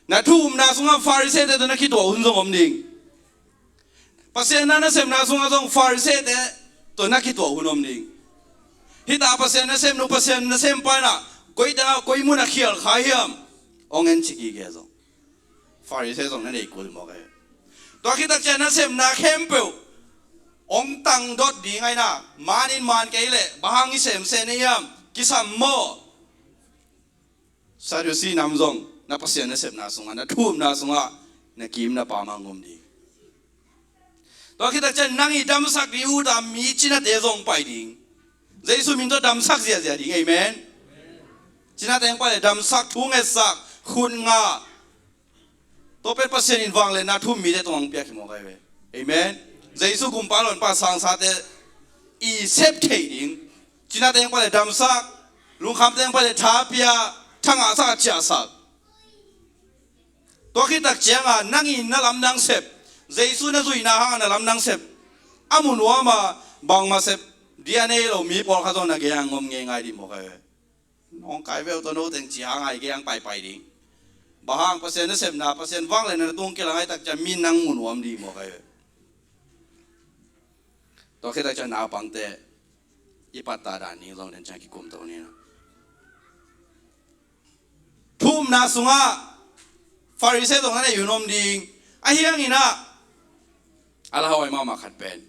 Na thu-umna sungah Pharisee-te tawh na kituah hun zong om ding. Pasian na nasepna sungah zong Pharisee-te tawh na kituah hun om ding. Hih ta Pasian nasepnu, Pasian nasempa in ah koi tengah koi munah khial kha hiam? Hong en ci gige zong. Pharisee zong na nei kul mawk e. Tua khit takciang nasepna khempeuh hong tangdot ding a hi in ah, man in man kei leh bang hang i semsem na hiam? Kisam maw? Sadusi nam zong na Pasian nasepna sungah, na thu-umna sungah na kim na pam a ngum ding. Tua khit takciang nang i damsak ding ut a mi cinate zong pai ding. Jesu min tawh damsak ziahziah ding. Amen. Cinate hong pai leh damsak, thu ngetsak, khut ngah. Tua pen Pasian in vangliatna thu-um mite tungah hong piak hi mawk ahi ve. Amen. Jesu gumpa lawnpa sangsate i sep theih ding. Cinate hong pai leh damsak, lungkhamte hong pai leh tha pia, tha ngahsak a ciahsak. Tua khit takciang a nang in na lamdang sep, Jesu na zuihna hang a na lamdang sep a mu nuam a, bangmah sep ding a nei lo mi pawlkhat zong na gei-ah hong om ngeingai ding mawk ahi ve. Nawng kai veu tawh no teng ci hang a i gei-ah hong paipai ding. Bang hang? Pasian nasepna, Pasian vangliatna na tung kilang ahih takciang mi nang mu nuam ding mawk ahi ve. Tua khit takciang naupangte i pattah dan ding zong den ciang kikum to ni na. Thu-umna sungah Pharisee zong na nei hun om ding. Ahi hangin ah a lauhuai mahmah khat pen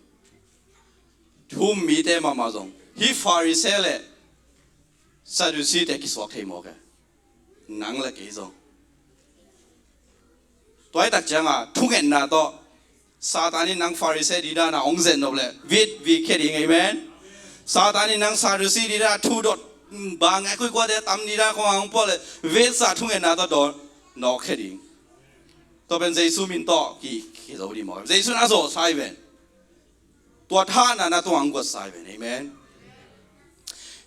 thu-um mite mahmah zong hih Pharisee le Sadusite kisuak thei mawk e. Nang le kei zong. Tua ahih takciang a thungetna tawh Satan in nang Pharisee ding dan a hong zet nop leh vit vit khia ding. Amen. Satan in nang Sadusi ding dan a thu dot, bang a kuikuate tam ding dan a khong hong puak leh vitsa thungetna tawh dawn nawk khia ding. Tua pen Jesu min tawh ki, kizo ding mawk. Jesu in a zawhsa hi ven. Tua thahatna na tungah hong guatsa hi ven. Amen.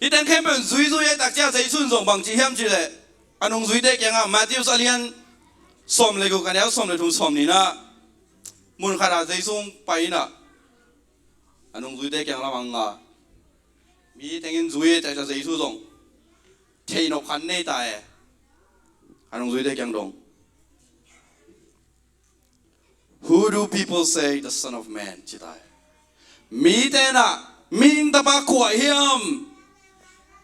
Hih teng khempeuh zuizui ahih takciang Jesu in zong bangci hiam cih leh a nungzuite kiangah, Matthew a lian sawm le guk, a neu sawm le thum, sawm nih na, mun khatah Jesu hong pai in ah a nungzuite kiang lam hong nga. Mi tengin zui e, tua ciang Jesu zong theih nop khat nei ta e. A nungzuite kiang dong, "Who do people say the Son of Man?" ci ta e. Mite in ah Mihing Tapa kua hiam,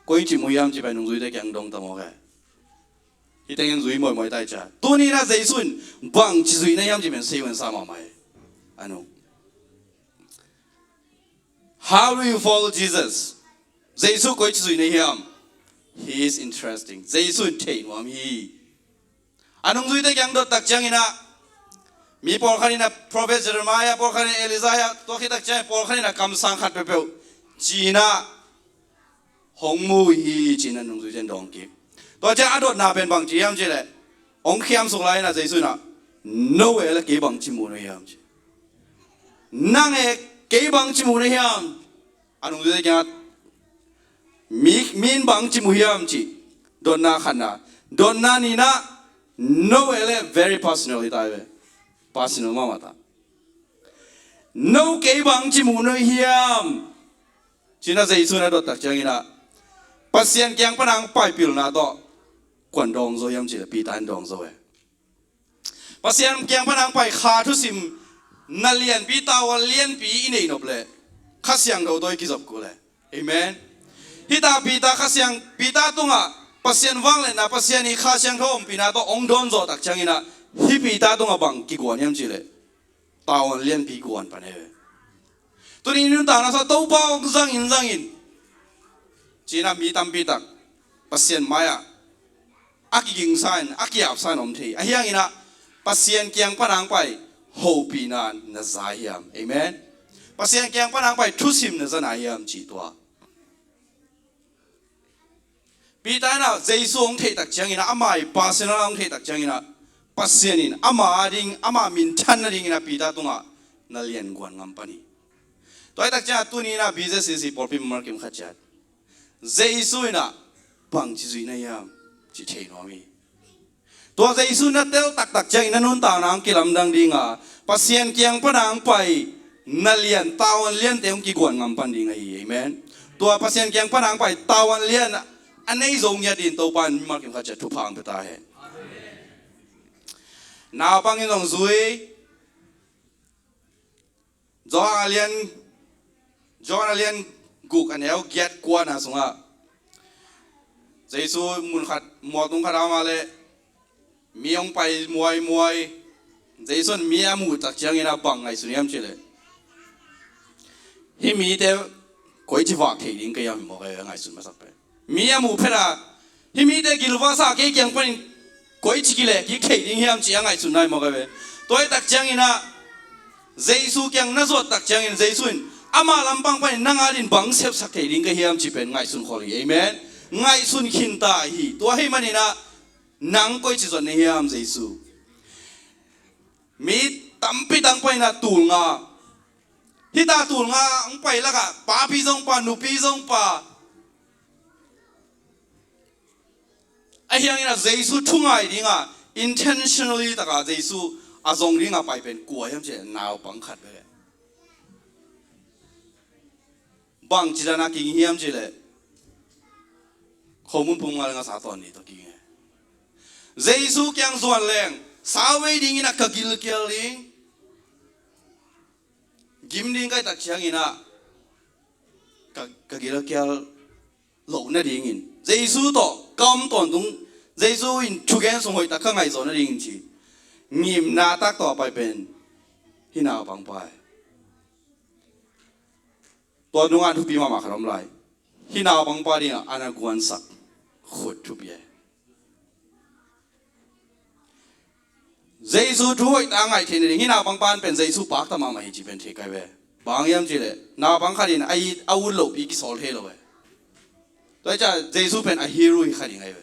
koi cih mu hiam cih pen nungzuite kiang dong ta mawk e. Hih tengin zui muaimuai ta hi cia. Tuni in ah Jesu in bangci zuih na hiam cih pen sei uh en sa mahmah hi. A nung, "How do you follow Jesus?" Jesu koi ci zuih na hiam? He is interesting. Jesu in theih nuam hi. A nungzuite kiang dot takciang in ah mi pawlkhat in ah prophet Jeremiah, pawlkhat in ah Elijah, tua khit takciang pawlkhat in ah kamsang khat peuhpeuh ci in ah hong mu hi ci in ah nungzuite in dawng kik. Tua ciang a dotna pen bangci hiam cih leh, hong khiamsuk lai-in ah Jesu in ah, "No e, le kei bangci mu na hiam?" ci. "Nang e, kei bangci mu na hiam?" A nungzuite kiangah, "Mi, mi in bangci mu hiam?" ci. Dotna khatna. Dotna nihna, "No e," le very personal hi ta ve. Personal mahmah ta. "No kei bangci mu na hiam?" ci-in ah Jesu in a dot tak ciangin ah, Pasian kiang pan a hong pai pilna tawh, kuan dawng zo hiam cih leh Peter in dawng zo e. Pasian kiang pan a hong pai kha thusim, na lianpi, tavuan lianpi i neih nop leh Kha Siangtho tawh i kizop kul e. Amen. Hih ta Peter, Kha Siang, Peter tungah Pasian vangliatna, Pasian i Kha Siangtho ompihna tawh hong dawn zawh tak ciangin ah, hih Peter tungah bang kiguan hiam cih leh, tavuan lianpi guan pan e. Tuni nuntakna sungah Topa hong zangin zangin, ci-in ah mi tampi tak Pasian mai-ah a kigingsa in, a kiapsa in om thei. Ahih hangin ah Pasian kiang pan a hong pai hopihna na za hiam? Amen. Pasian kiang pan a hong pai thusim na za na hiam cih tua. Peter in ah Jesu hong theih tak ciangin ah, ama i personal hong theih tak ciangin ah, Pasian in ama ading, ama minthan nadingin ah Peter tungah, "Na lian guan ngam pan hi." Tua hi tak ciangin ah tuni in ah B Z C C pawlpi mimal kim khat ciat, Jesu in ah bangci zuih na hiam cih thei nuam hi. Tua Jesu na tel taktak ciangin na nuntakna hong kilamdang ding a, Pasian kiang pan a hong pai na lian, tavuan liante hong kiguan ngam pan ding ahi. Amen. Tua Pasian kiang pan a hong pai tavuan lian a nei zo ngiat dingin Topa in mimal kim khat ciat thupha hong pia ta hen. Naupang in zong zui. Johan a lian, Johan a lian guk, a neu giat, kuana sungah Jesu mun khat, mualtung khat a om a leh, mi hong pai muaimuai. Jesu in mi a muh tak ciangin ah bang ngaihsun hiam cih leh, "Hih mite koici vak thei ding ka hiam?" hi mawk e, ngaihsun masak pen. Mi a muh phet a, "Hih mite gilvasa kei kiang panin koici kileh kik thei ding hiam?" ci a ngaihsun nai mawk a ve. Tua hi tak ciangin ah Jesu kiang na zuat tak ciangin Jesu in ama lampang panin nang adingin bang sepsak thei ding ka hiam cih pen ngaihsun khol hi. Amen. Ngaihsun khin ta hi. Tua ahih manin ah nang koici zuat na hiam Jesu? Mi tampi tang panin ah tul nga, hih ta tul nga hong pai lakah papi zong pa, nupi zong pa, ahih hangin ah Jesu thu ngai ding a, intentionally tak a Jesu a zong ding a pai pen kua hiam cih leh naupang khat bek e. Bangci dan a kiging hiam cih leh, khomun pum nga le ngasa tawn nih tawh kiging e. Jesu kiang zuan leng, sauvei dingin ah ka gilkial ding, gim ding ka hih tak ciangin ah ka, ka gilkial loh nadingin, Jesu tawh ka om tawntung, Jesu in thugen sung hoihtak ka ngaihzawh nadingin ci, ngimna tak tawh a pai pen hih naupangpa e. Tua nungah thupi mahmah khat om lai. Hih naupangpa dingah a na guansak khut thupi e. Jesu thu hoihtak a ngaih theih nading, hih naupangpa in pen Jesu pakta mahmah hi cih pen thei kai ve. Bang hang hiam cih leh, naupang khat in a it, a ut lohpi kisawl thei lo ve. Tua hi ciah Jesu pen a hero hi kha ding ahi ve.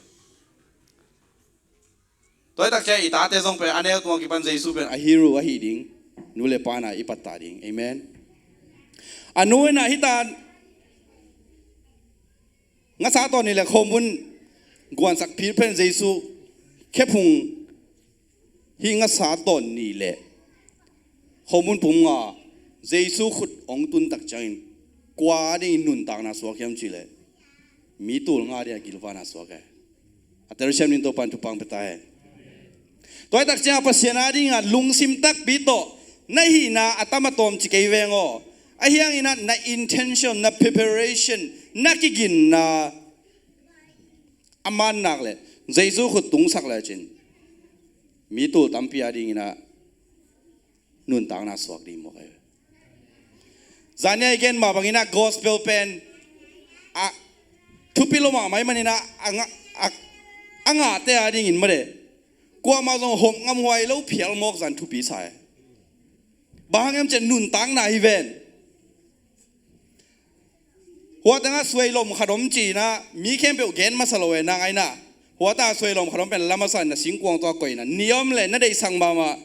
Tua hi tak ciah i tate zong pen a neu tungah kipan Jesu pen a hero ahi ding, nu le pa in ah i pattah ding. Amen. A nu in ah hih ta ngasa tawn nih le khomun guansak phir pen Jesu khephung hih ngasa tawn nih le khomun pum nga Jesu khut hong tun tak ciangin kua dingin nuntakna suak hiam cih leh mi tul nga dingin a gilvana suak e. A telsiam dingin Topa in thupha hong pia ta hen. Tua hi tak ciangin Pasian a dingin ah lungsim takpi tawh na hihna a tam a tawm ci kei veng aw. Ahih hangin ah na intention, na preparation, na kiginna a man nak leh Jesu khut tungsak lecin mi tul tampi a dingin ah nuntakna suak ding mawk ahi. Zan ni a i gen mah bangin ah gospel pen a thupi lo mahmah ahih manin ah a ngah, a, a ngahte a dingin mah de, kuamah zong hawm ngamhuai lo phial mawk zan thupi sa e. Bang hang hiam cih leh nuntakna hi ven. Hua tengah suai lom khat om ci-in ah mi khempeuh gen masa lo e, nang ahi na. Huata suailawm khat om pen lam a sa in na singkuang tawh a koihna. Nih om le na deihsak mahmah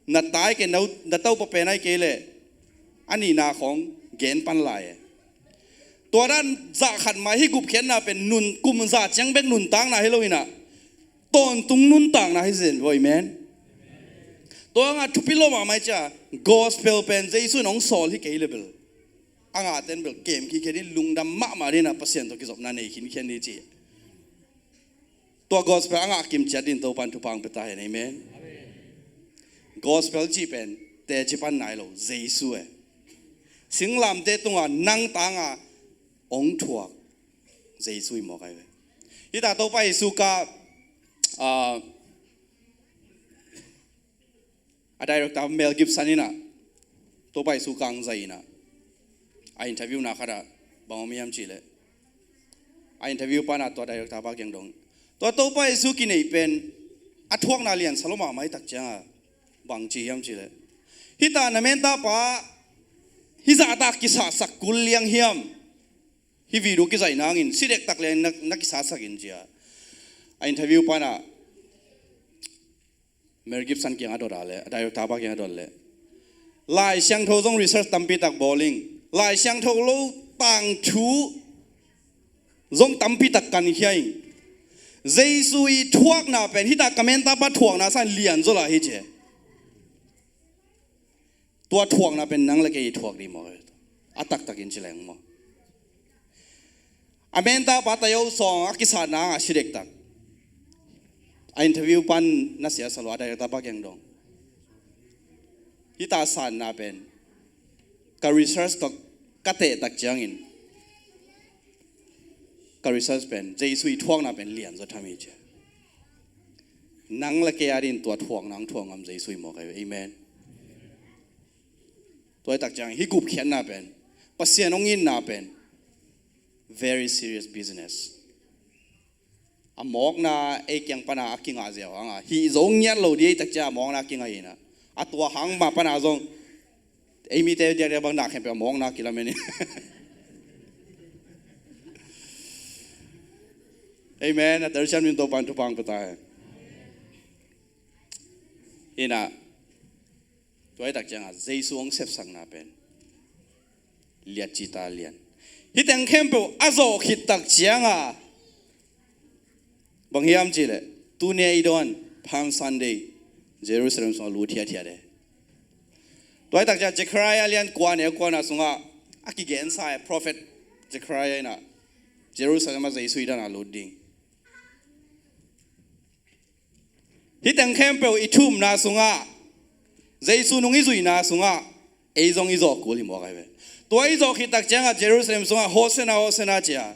na tai ke na, na topa pen ai kei le a nihna khawng gen pan lai e. Tua dan zah khat mah hi. Gupkhiatna pen nun kum za ciang bek nuntakna hi lo inah tawntung nuntakna hi zen vaw, amen. Tua hangah thupi lo mahmah i cia gospel pen Jesu in hong sawl hi kei le bel a ngahten bel kem kikhen in lungdam mahmah dinah Pasian tawh kizopna nei khinkhian ni ci. Tua gospel a ngah kim ciat din Topan thupha ang pia ta hen, amen. Gospel cih pen teci pan nai lo, Jesu e. Singlamte tungah nang tanga hong thuak Jesu hi mawk ai ve. Hita Topa Jesu ka, ah, a director Mel Gibson inah Topa Jesu kangzai inah a interview na khatah bang om hiam cihleh, a interview panah tua director pa kiang dong, tua Topa Jesu kineih pen a thuakna liansa lo mahmah hi tak cianga bang ci hiam cihleh, hita na mentapa hizahtak kisahsak kul liang hiam? Hi video kizaih nangin sidektak liang na, na kisahsak in cia. A interview panah Mel Gibson kiang a dot a le, a director pa kiang a dot le, Lai Siangtho zong research tampi tak bawling, Lai Siangtho lo tangthu zong tampi tak kankhia in, Jesu i thuakna pen hita ka mentapa thuakna san lian zaw lah hi cia. Tua thuakna pen nang le kei i thuak ding maw? A taktakin ci leng maw? A mentapa tayo sawng a kisatna a si dektak. A interview pan na sia sa lo, a director pa kiang dong, hita satna pen ka research tawh ka tehtak ciangin ka research pen Jesu i thuakna pen lian zaw tham hi cia. Nang le kei a din tua thuakna ang thuak ngam Jesu hi mawk ai ve. Amen. Tua hi tak ciang hi gupkhiatna pen, Pasian hong itna pen very serious business. A mawkna ei kiang pana a kingah ziau hanga hih zo ngiat lo di ei tak ciang a mawkna a kingah hinah, a tua hang mah pana zong ei mite diakdiak bang dah khempeuh a mawkna a kilamen hi. Amen. A telsiam min Topan thupha ang pia ta hen. Hinah, tua hi tak cianga Jesu hong sepsakna pen liat cita lian. Hih teng khempeuh a zawh khit tak cianga bang hiam cihleh, tuni a i dawn Palm Sunday Jerusalem sungah lut hiathiat e. Tua hi tak cianga Zechariah lian kua neu kuana sungah a kigensa e, prophet Zechariah inah Jerusalem ah Jesu i dana lut ding. Hih teng khempeuh i thumna sungah, Jesu nung i zuihna sungah ei zong i zawh kul hi mawk ai ve. Tua i zawh khit tak ciangah Jerusalem sungah Hosanna, Hosanna cia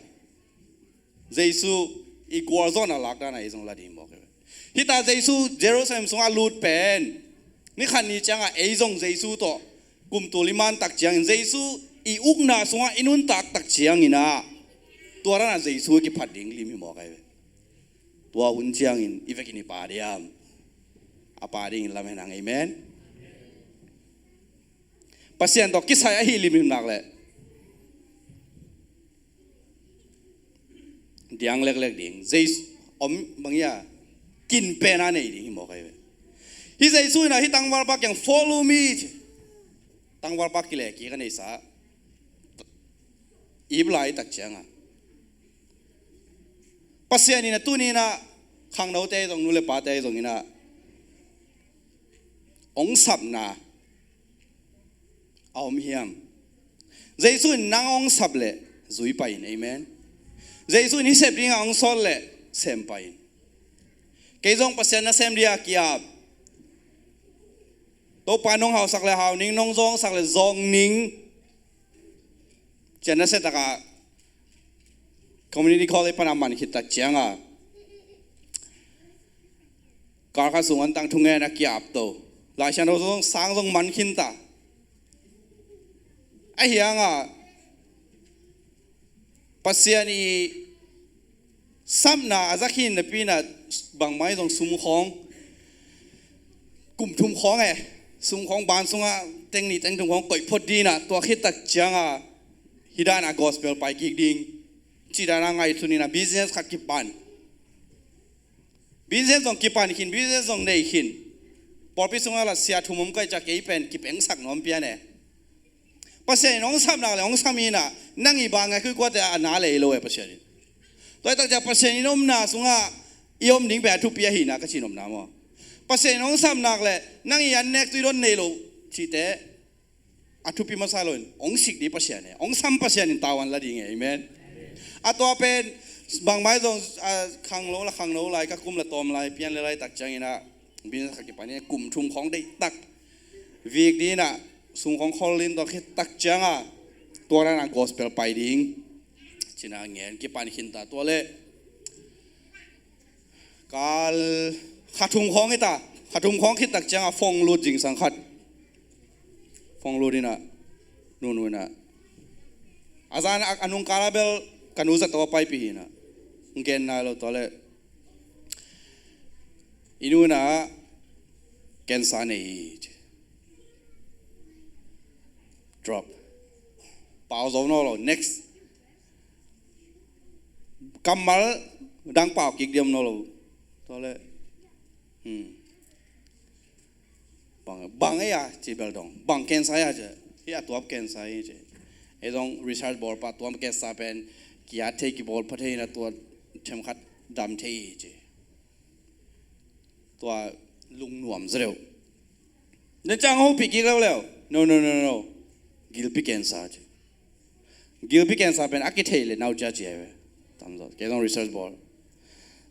Jesu i gualzawhna lakdana ei zong la ding hi mawk ai ve. Hita Jesu Jerusalem sungah lut pen ni khat ni ciangah ei zong Jesu tawh kumtul i man tak ciangin, Jesu i ukna sungah i nuntak tak cianginah tua ranah Jesu kiphat ding lim hi mawk ai ve. Tua hun ciangin i vekin i pa diam? A pa dingin lam henang. Amen. Pasian tawh kisai ahi limlim nak leh diang leklek ding. Jesu om bang ia kin pen a nei ding hi mawk ai ve. Hi Jesu inah hi tangvalpa kiang follow me ci. Tangvalpa kile kik a neisa ip lai tak cianga Pasian inah tuni inah khangnote zong, nu le pate zong inah hong sapna a om hiam? Jesu in nang hong sap leh zui pai in. Amen. Jesu in hi sep dingah hong sawl leh sem pai in. Kei zong Pasian nasem dia ki-ap. Topa nong hausak leh hau ning, nong zawngsak leh zawng ning. Cian nasia takah community college pana man khit tak cianga kar khat sung an tang thungen a ki-ap to. Laisiangtho zong sang zong man khinta. Ahi hangah Pasian i sapna a za khin napi inah bangmah i zong sum khawng, kum thum khawng e, sum khawng ban sungah teng nih teng thum khawng koih phot dinah tua khit tak cianga hi dana gospel pai kik ding cih dana ngaihsun inah business khat kipan. Business zong kipan khin, business zong nei khin. Pawlpi sungah la sia thum om ka hih ciang kei pen kipengsak nuam pian e. Pasian in hong sap nak le hong sam hi in ah, nang i bang a khuikuate a na lei lo e Pasian in. Tua hi tak ciang Pasian in omna sungah i om ding pen a thupi ahi na ka cih nopna maw. Pasian in hong sap nak le nang i an nek tui don nei lo cihte a thupi masa lo in, hong sik ding Pasian e, hong sam Pasian in tavuan la ding e, amen. A tua pen bangmah zong, a, khangno la khangno lai ka kum la tawm lai, pian le lai tak ciangin ah, business khat kipan in kum thum khawng deih tak vik ding in ah, sum khawng khol in tua khit tak ciang a, tua dan a gospel pai ding ci-in ah ngen kipan khin ta. Tua le kal kha thum khawng hi ta, kha thum khawng khit tak ciang a phone lut zingsang khat. Phone lut in ah, nunu in ah, a zan a, a nung kal a bel ka nu zato a paipih hi in ah, gen nai lo tua le i nu in ah cancer nei hi ci. Drop. Pau zo nawn lo, next. Kammal dang pau kik diam nawn lo. Tua le, hmm. Bang, bang ei a ci bel dong. Bang cancer ei a ci. Hih a tuap cancer hi ci. Ei zong research bawl pah tuam cancer pen ki-at thei, kibawl pha thei in ah tua themkhat dam thei hi ci. Tua lungnuam zaw deuh. Tua ciang hopih kik leuleu. No, no, no, no. Gilpi cancer ci. Gilpi cancer pen a kithei le nau cia cia ve. Tamzaw kei zong research bawl.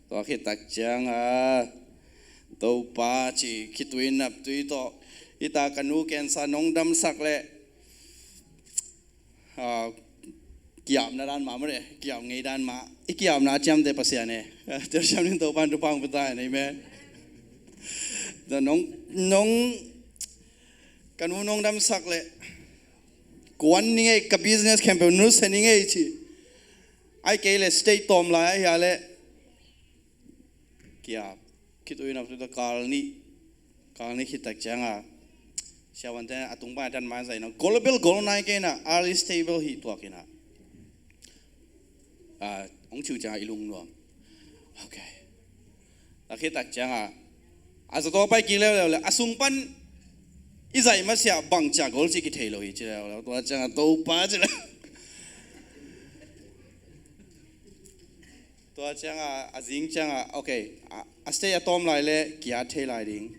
Tua khit tak ciang a, Topa ci, khitui naptui tawh, hih ta ka nu cancer nong damsak le, a, kiapna dan mah mah le, kiap ngei dan mah. I kiapna a ciamteh Pasian e. Tua siam ding Topa in thupha hong pia ta hen, amen. Tua nong, nong, ka nu nong damsak le, kuan ning ei, ka business khempeuh nusia ning ei ci. Ahih kei le stage tawm lai ahih le, kiap, khitui naptui tawh kal nih, kal nih khit tak ciang a, siavuante a tung pan a dan man zai na, global goal nai kei na, early stage bel hi tuak in ah, a, hong ciu ciang a i lungnuam. Okay. A khit tak ciang a, a zato pai kik leuleu le, a sung pan i zai masiah bang cia goal ci kithei lo hi ci leuleu. Tua ciang a Topa ci le. Tua ciang a, a zing ciang a, okay, a, a stage a tawm lai le ki-at thei lai ding.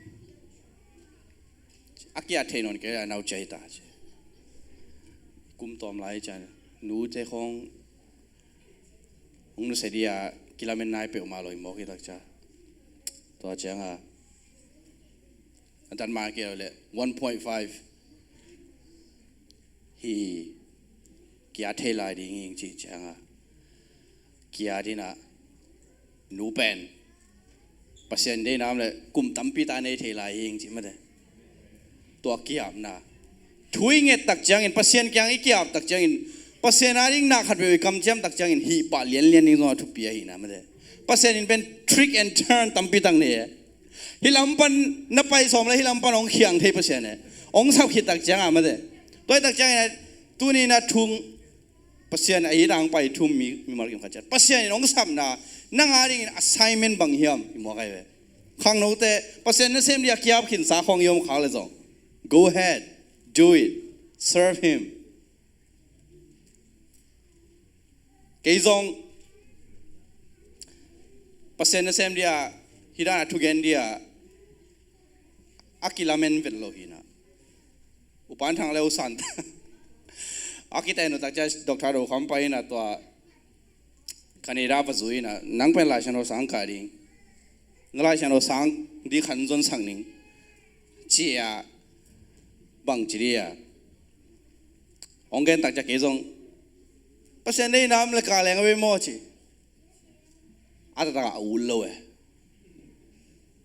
A ki-at thei nawn kei a nau cia hi ta ci. Kum tawm lai ciang nute khawng hong nusia ding a kilamen nai peuhmah lo hi mawk hi tak ciang. Tua ciang a, a dan mah kei le one point five hi, ki-at thei lai ding hi ing cih ciang a, ki-at in ah, nu pen Pasian deihna om le kum tampi tak nei thei lai hi ing cih mate. Tua kiapna, thu i nget tak ciangin, Pasian kiang i kiap tak ciangin, Pasian a ding na khat peuh i kamciam tak ciangin hih pah lianlian ding zong a thupi ahi na mate. Pasian in pen trick and turn tampi tak nei e. Hih lam pan na pai sawm le hih lam pan hong khiang thei Pasian e. Hong sap khit tak ciang a mate. Tua hi tak ciangin a, tuni na thung Pasian a hi dang pai thum mi, mimal kim khat ciat. Pasian in hong sapna, nang a dingin assignment bang hiam i muak ai ve. Khangnote, Pasian nasem ding a kiap khinsa khawng i om khak le zong, go ahead, do it, serve him. Kei zong Pasian nasem ding a, hi dan a thugen ding a, a kilamen vet lo hi na. U Pan Thang le U San Thang a kiten uh tak ciang Doctor Do Kham pai in ah tua Canada va zui in ah, nang pen Laisiangtho sang kah ding, na Laisiangtho sang ding khan zon sak ning ci a, bang ci ding a, hong gen tak ciang kei zong Pasian deihna om le kah leng a ve maw ci. A taktak a ut lo e.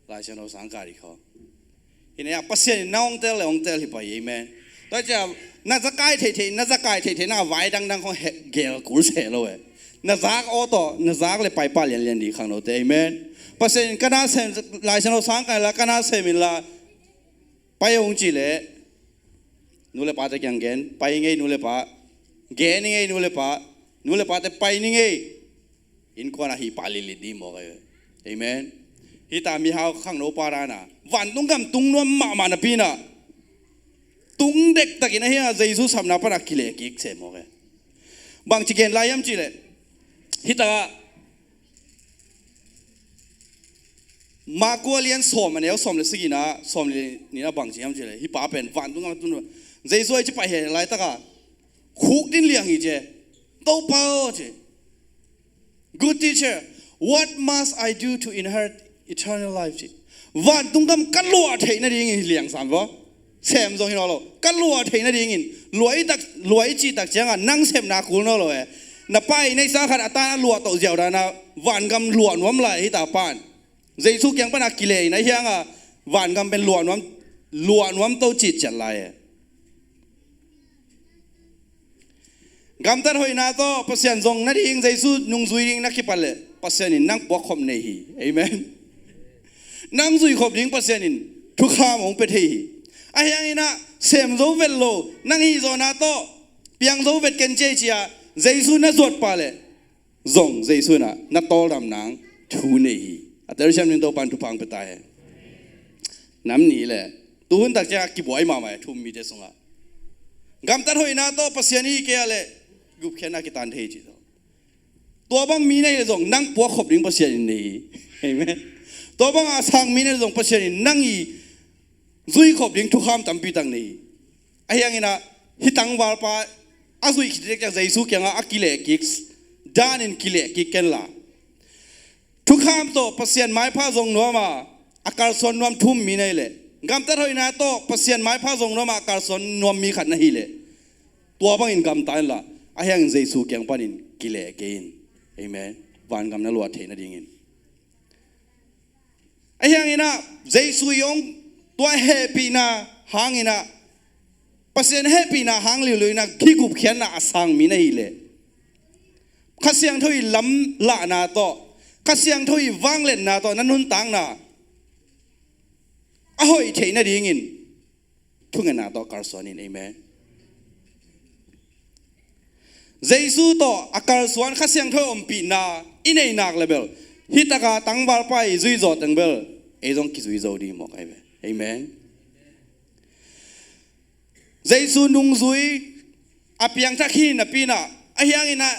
Laisiangtho sang kah ding khawng. Hi na, Pasian in na hong tel le hong tel hi pah hi, amen. Tua ciang na zakai theithei, na zakai theithei na vai dangdang khawng he, gel kul se lo e. Na zak aw tawh, na zak le pai pah lianlian ding khangnote, amen. Pasian in ka nasem, Laisiangtho sang kah inla, ka nasem inla, pai hong cih leh, nu le pate kiang gen, pai ning ei nu le pa, gen ning ei nu le pa, nu le pate pai ning ei. Innkuan ah hih pah litlit ding mawk ai ve. Amen. Hita mihau khangno pa dan a vantung gam tung nuam mahmah napi in ah, tung dektakin ahi hang a Jesu sapna pan a kileh kik se mawk e. Bangci gen lai hiam cih leh, hita Marku a lian sawm, a neu sawm le sagihna, sawm le nihna bangci hiam cih leh, hih pa pen vantung gam a tung nuam. Jesu a i ci pai he laitak a khukdin liang hi ci e. Topa aw ci. "Good teacher, what must I do to inherit eternal life?" ci. Vantung gam ka luah theih nadingin hi liang sam vaw. Sem zong hi nawn lo. Ka luah theih nadingin. Luah i tak, luah i cih tak ciangah nang sepna kul nawn lo e. Na pa i neihsa khat a tan a luah toh ziau dan a vangam luah nuam lai hita pan. Jesu kiang pan a kileh in ahi hang a vangam pen luah nuam, luah nuam to cih ciat lai e. Gamtat hoihna tawh Pasian zong nading, Jesu nungzui ding na kipat leh Pasian in nang puakkhop nei hi. Amen. Nang zuikhop ding Pasian in thukham hong pia thei hi. Ahi hangin ah sem zo vet lo, nang hih zawhna tawh piang zo vet ken ci ei ci a Jesu na zuat pah leh zong Jesu in ah na tawldam nang thu nei hi. A telsiam ding Topan thupha hong pia ta hen. Nam nih leh, tuhun tak ciang a kibuai mahmah e, thu-um mite sungah. Gamtat hoihna tawh Pasian i hi kei a leh gupkhiatna kitan thei hi ci. Tua bang mi na hih leh zong nang puakkhop ding Pasian in nei hi. Amen. Tua bang a sang mi na hih leh zong Pasian in nang i zuikhop ding thukham tampi tak nei hi. Ahi hangin ah hih tangvalpa a zuih khit dek ciang Jesu kiangah a kileh kik danin kileh kik ken la. Thukham tawh Pasian maipha zong nuam a, a kalsuan nuam thu-um mi na hih leh, gamtat hoihna tawh Pasian maipha zong nuam a, a kalsuan nuam mi khat na hih leh, tua bangin gamta in la, ahi hangin Jesu kiang panin kileh kei in. Amen. Vangam na luah theih nadingin. Ahi hangin ah Jesu i hong, tua hehpihna hangin ah, Pasian hehpihna hang liuliu in ah hih gupkhiatna a sang mi na hih leh, Kha Siangtho i lamlahna tawh, Kha Siangtho i vangliatna tawh na nuntakna a hoih theih nadingin thungetna tawh kalsuan in. Amen. Jesu tawh a kalsuan Kha Siangtho ompihna i neih nak leh bel, hih tak a tangvalpa i zui zawh teng bel ei zong kizui zo ding mawk ahi ve. Amen. Jesu nungzui a piangthak hi napi in ah, ahi hangin ah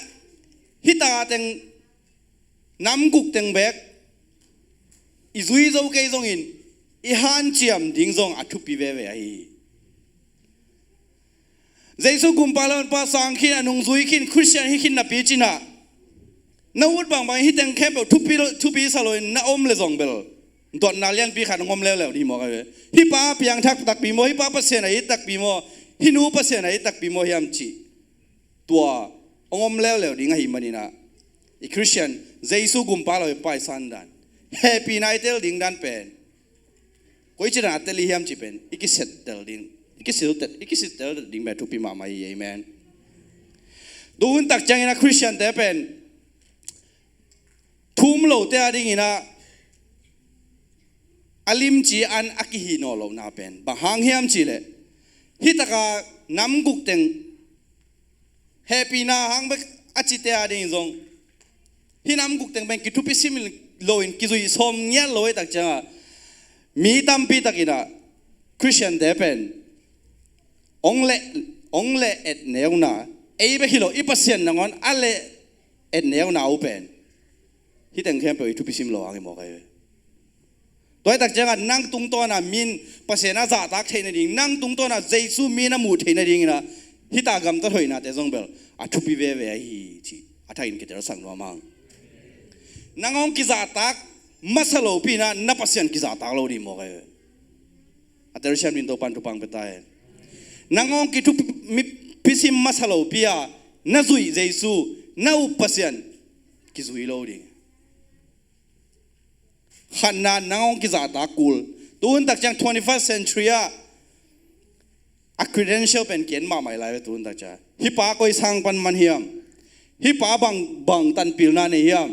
hih tak a teng nam guk teng bek i zui zo kei zongin i hanciam ding zong a thupi veve ahi hi. Jesu gumpa lampa sang khin, a nungzui khin, Khristian hi khin napi cin ah, na ut bangbang hih teng khempeuh thupi lo, thupi sa loin na om leh zong bel, dotna lianpi khat hong om leuleu ding hi mawk ahi ve. Hih pa piangthak takpi maw, hih pa Pasian a it takpi maw, hih nu Pasian a it takpi maw hiam cih tua hong om leuleu ding ahih manin ah, i Khristian, Jesu gumpa lo i paisan dan, hehpihna i tel ding dan pen koi ci dan a tel i hiam cih pen i kisettel ding, i kisiltel, i kisiltel ding pen thupi mahmah hi. Amen. Tuhun tak ciangin ah Khristiante pen thu-um lote a dingin ah a limci an a kihih nawn lohna pen bang hang hiam cih leh, hih tak a nam guk teng hehpihna hang bek a cite a dingin zong, hih nam guk teng pen kithupi sim loin kizui sawm ngiat lo ahih tak ciangah, mi tampi takin ah Khristiante pen hong leh, hong leh et neuna, ei bek hi lo, i Pasian nangawn a leh et neuna uh pen hih teng khempeuh i thupi sim lo hang hi mawk ahi ve. Tua ahih tak ciangah nang tungtawn a min Pasian a zahtak theih nading, nang tungtawn a Jesu min a muh theih nadingin ah hih tak a gamtat hoihnate zong bel a thupi veve ahi hi cih a thakin kitelsak nuam hang. Nang hong kizahtak masa lopi in ah na Pasian kizahtak lo ding mawk ahi ve. A telsiam ding Topan thupha hong pia ta hen. Nang hong kithupi sim masa lopi a na zuih Jesu, na up Pasian kizui lo ding. Khatna, nang hong kizahtak kul. Tuhun tak ciang twenty-first century ah a credential pen ki-en mahmah lai ve. Tuhun tak ciang hih pa koi sang pan man hiam, hih pa bang, bang tanpilna nei hiam,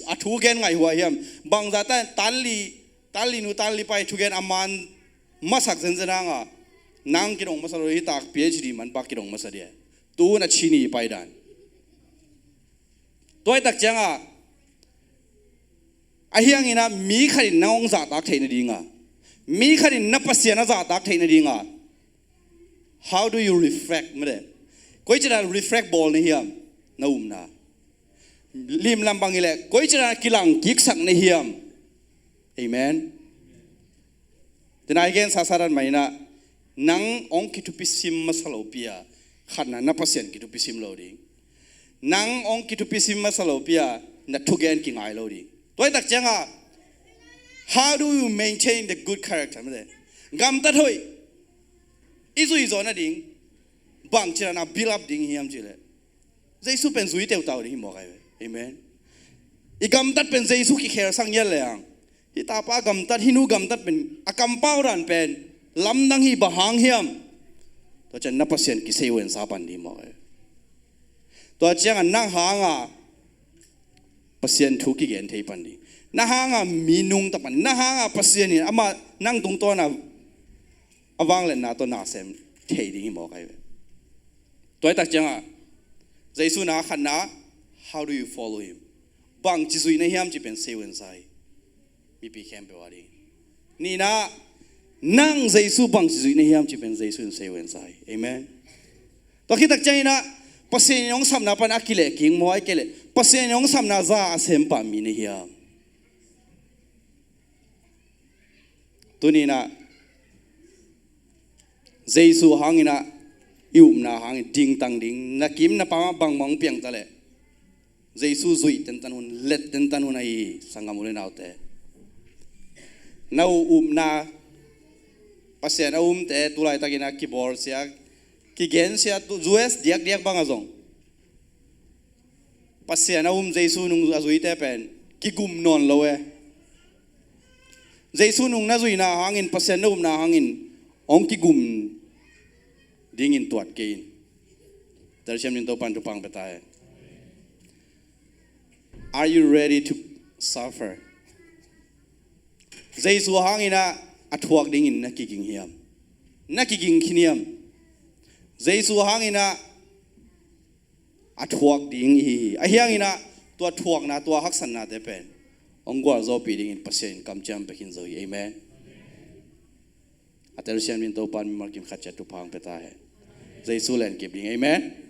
a thugen ngaihhuai hiam, bangzah tan, tan li, tan li nu tan li pa i thugen a man masak zenzen hang a, nang kidong masa lo, hih tak PhD manpa kidong masa ding. Tuhun a Chin i pai dan. Tua ahih tak ciangah Ahi hangin ah mi khat in nang hong zahtak theih nading a, mi khat in na Pasian a zahtak theih nading a, how do you reflect mate? Koi cih dan reflect bawl na hiam na upna? Limlam bang hi leh koi cih dan kilang kiksak na hiam? Amen. Tena i gen sasa dan mah in ah, nang hong kithupi sim masa lopi a, khatna na Pasian kithupi sim lo ding. Nang hong kithupi sim masa lopi a, na thugen kingai lo ding. Tua hi tak ciangah, how do you maintain the good character mate? Gamtat hoih i zui zawh nading bang cih dan a build up ding hiam cih leh, Jesu pen zui teutau ding hi mawk ahi ve. Amen. I gamtat pen Jesu kikhelsang ngiat le ang, hih tapa gamtat, hih nu gamtat pen a kampau dan pen lamdang hi, bang hang hiam? Tua ciang na Pasian kisei uh en sa pan ding hi mawk ahi ve. Tua ciangah nang hanga Pasian thu kigen thei pan ding. Na hanga mi nungta pan ding. Na hanga Pasian in amah nang tungtawna a vangliatna tawh na sem thei ding hi mawk ahi ve. Tua hi tak ciangah Jesu na khatna, how do you follow him? Bangci zuih na hiam cih pen sei uh en sa hi. Mipi khempeuh a ding. Nihna, nang Jesu bangci zuih na hiam cih pen Jesu in sei uh en sa hi. Amen. Tua khit tak ciangin ah Pasian in hong sapna pan a kilehkik maw, ahih kei leh Pasian in hong sapna za a sem pah mi na hiam? Tuni in ah Jesu hangin ah i upna hangin dingtang ding, na kim na pam ah bangmah hong piangta leh Jesu zuih tentan hun, let tentan hun ahi hi, sanggam u le naute. Na uh upna, Pasian a umte tu laitakin ah kibawlsia, kigensia, tu U S diakdiak bangah zong Pasian a um Jesu nung a zuite pen kigum nawn lo e. Jesu nung na zuihna hangin, Pasian na upna hangin hong kigum dingin tuat kei in. Telsiam ding Topan thupha hong pia ta hen. Are you ready to suffer? Jesu hangin ah a thuak dingin na kiging hiam? Na kiging khin hiam? Jesu hangin ah a thuak ding i hi hi. Ahi hangin ah tua thuakna, tua haksatnate pen hong gualzawhpih dingin Pasian in kamciam pia khin zo hi. Amen. A telsiam ding Topan mimal kim khat ciat thupha hong pia ta hen. Jesu len kip ding. Amen.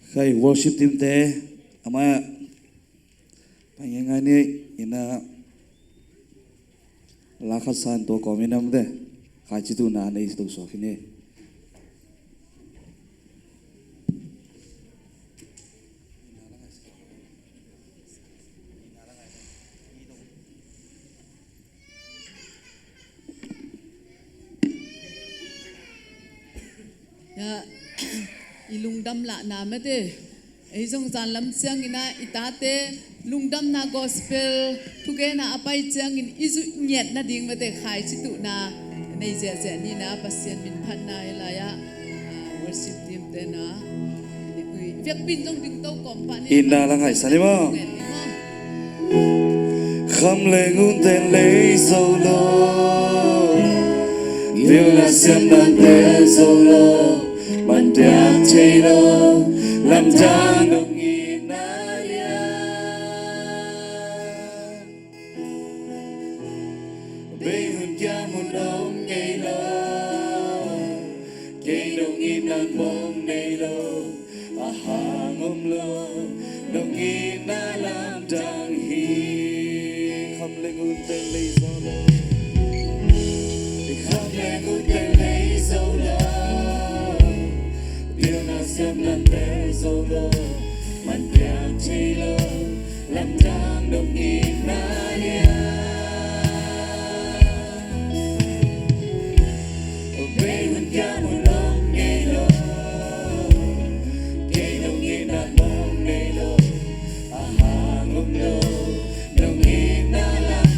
Khai worship team te, amah pai ngaingai ni, ina la khat san tua kawm ina mate. Khai cih tuhna nei to suak hi ni. Ya, i lungdam lahna mate. Ei zong zanlam ciangin ah i tate lungdamna gospel thugena a pai ciangin i zuih ngiat nading mate, khai cih tuhna nei ziahziah ni na, Pasian min phatna hi lai ah, ah, worship team te na. Ui, vekpin zong ding to kawm pah ni. Ina la ngaihsan hi maw? Kham le ngun ten lei zo lo, dil na siam nan tel zo lo, man piak thei lo, lamdang dong itna lian. Bei hun kiam hun om ngei lo, kei dong itna mong nei lo. A hang om lo, dong itna lamdang hi. Kham le ngun ten lei zo lo. Kham le ngun ten lei zo lo. Dil na siam nan tel zo lo. Man piak thei lo. Lamdang dong itna lian. Bei hun kiam hun om ngei lo. Kei dong itna mong nei lo. A hang om lo. Dong itna lam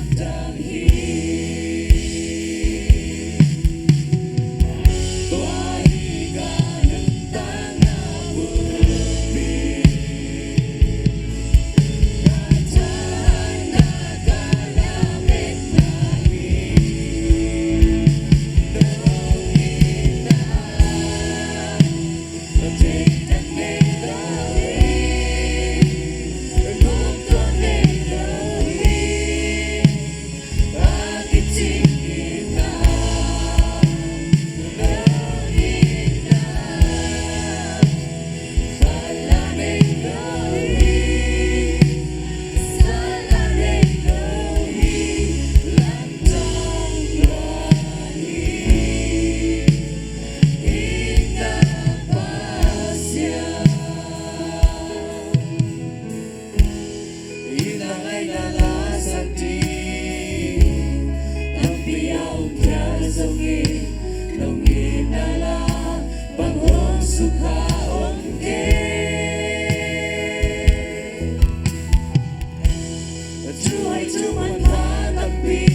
Tuai tu manpha lampi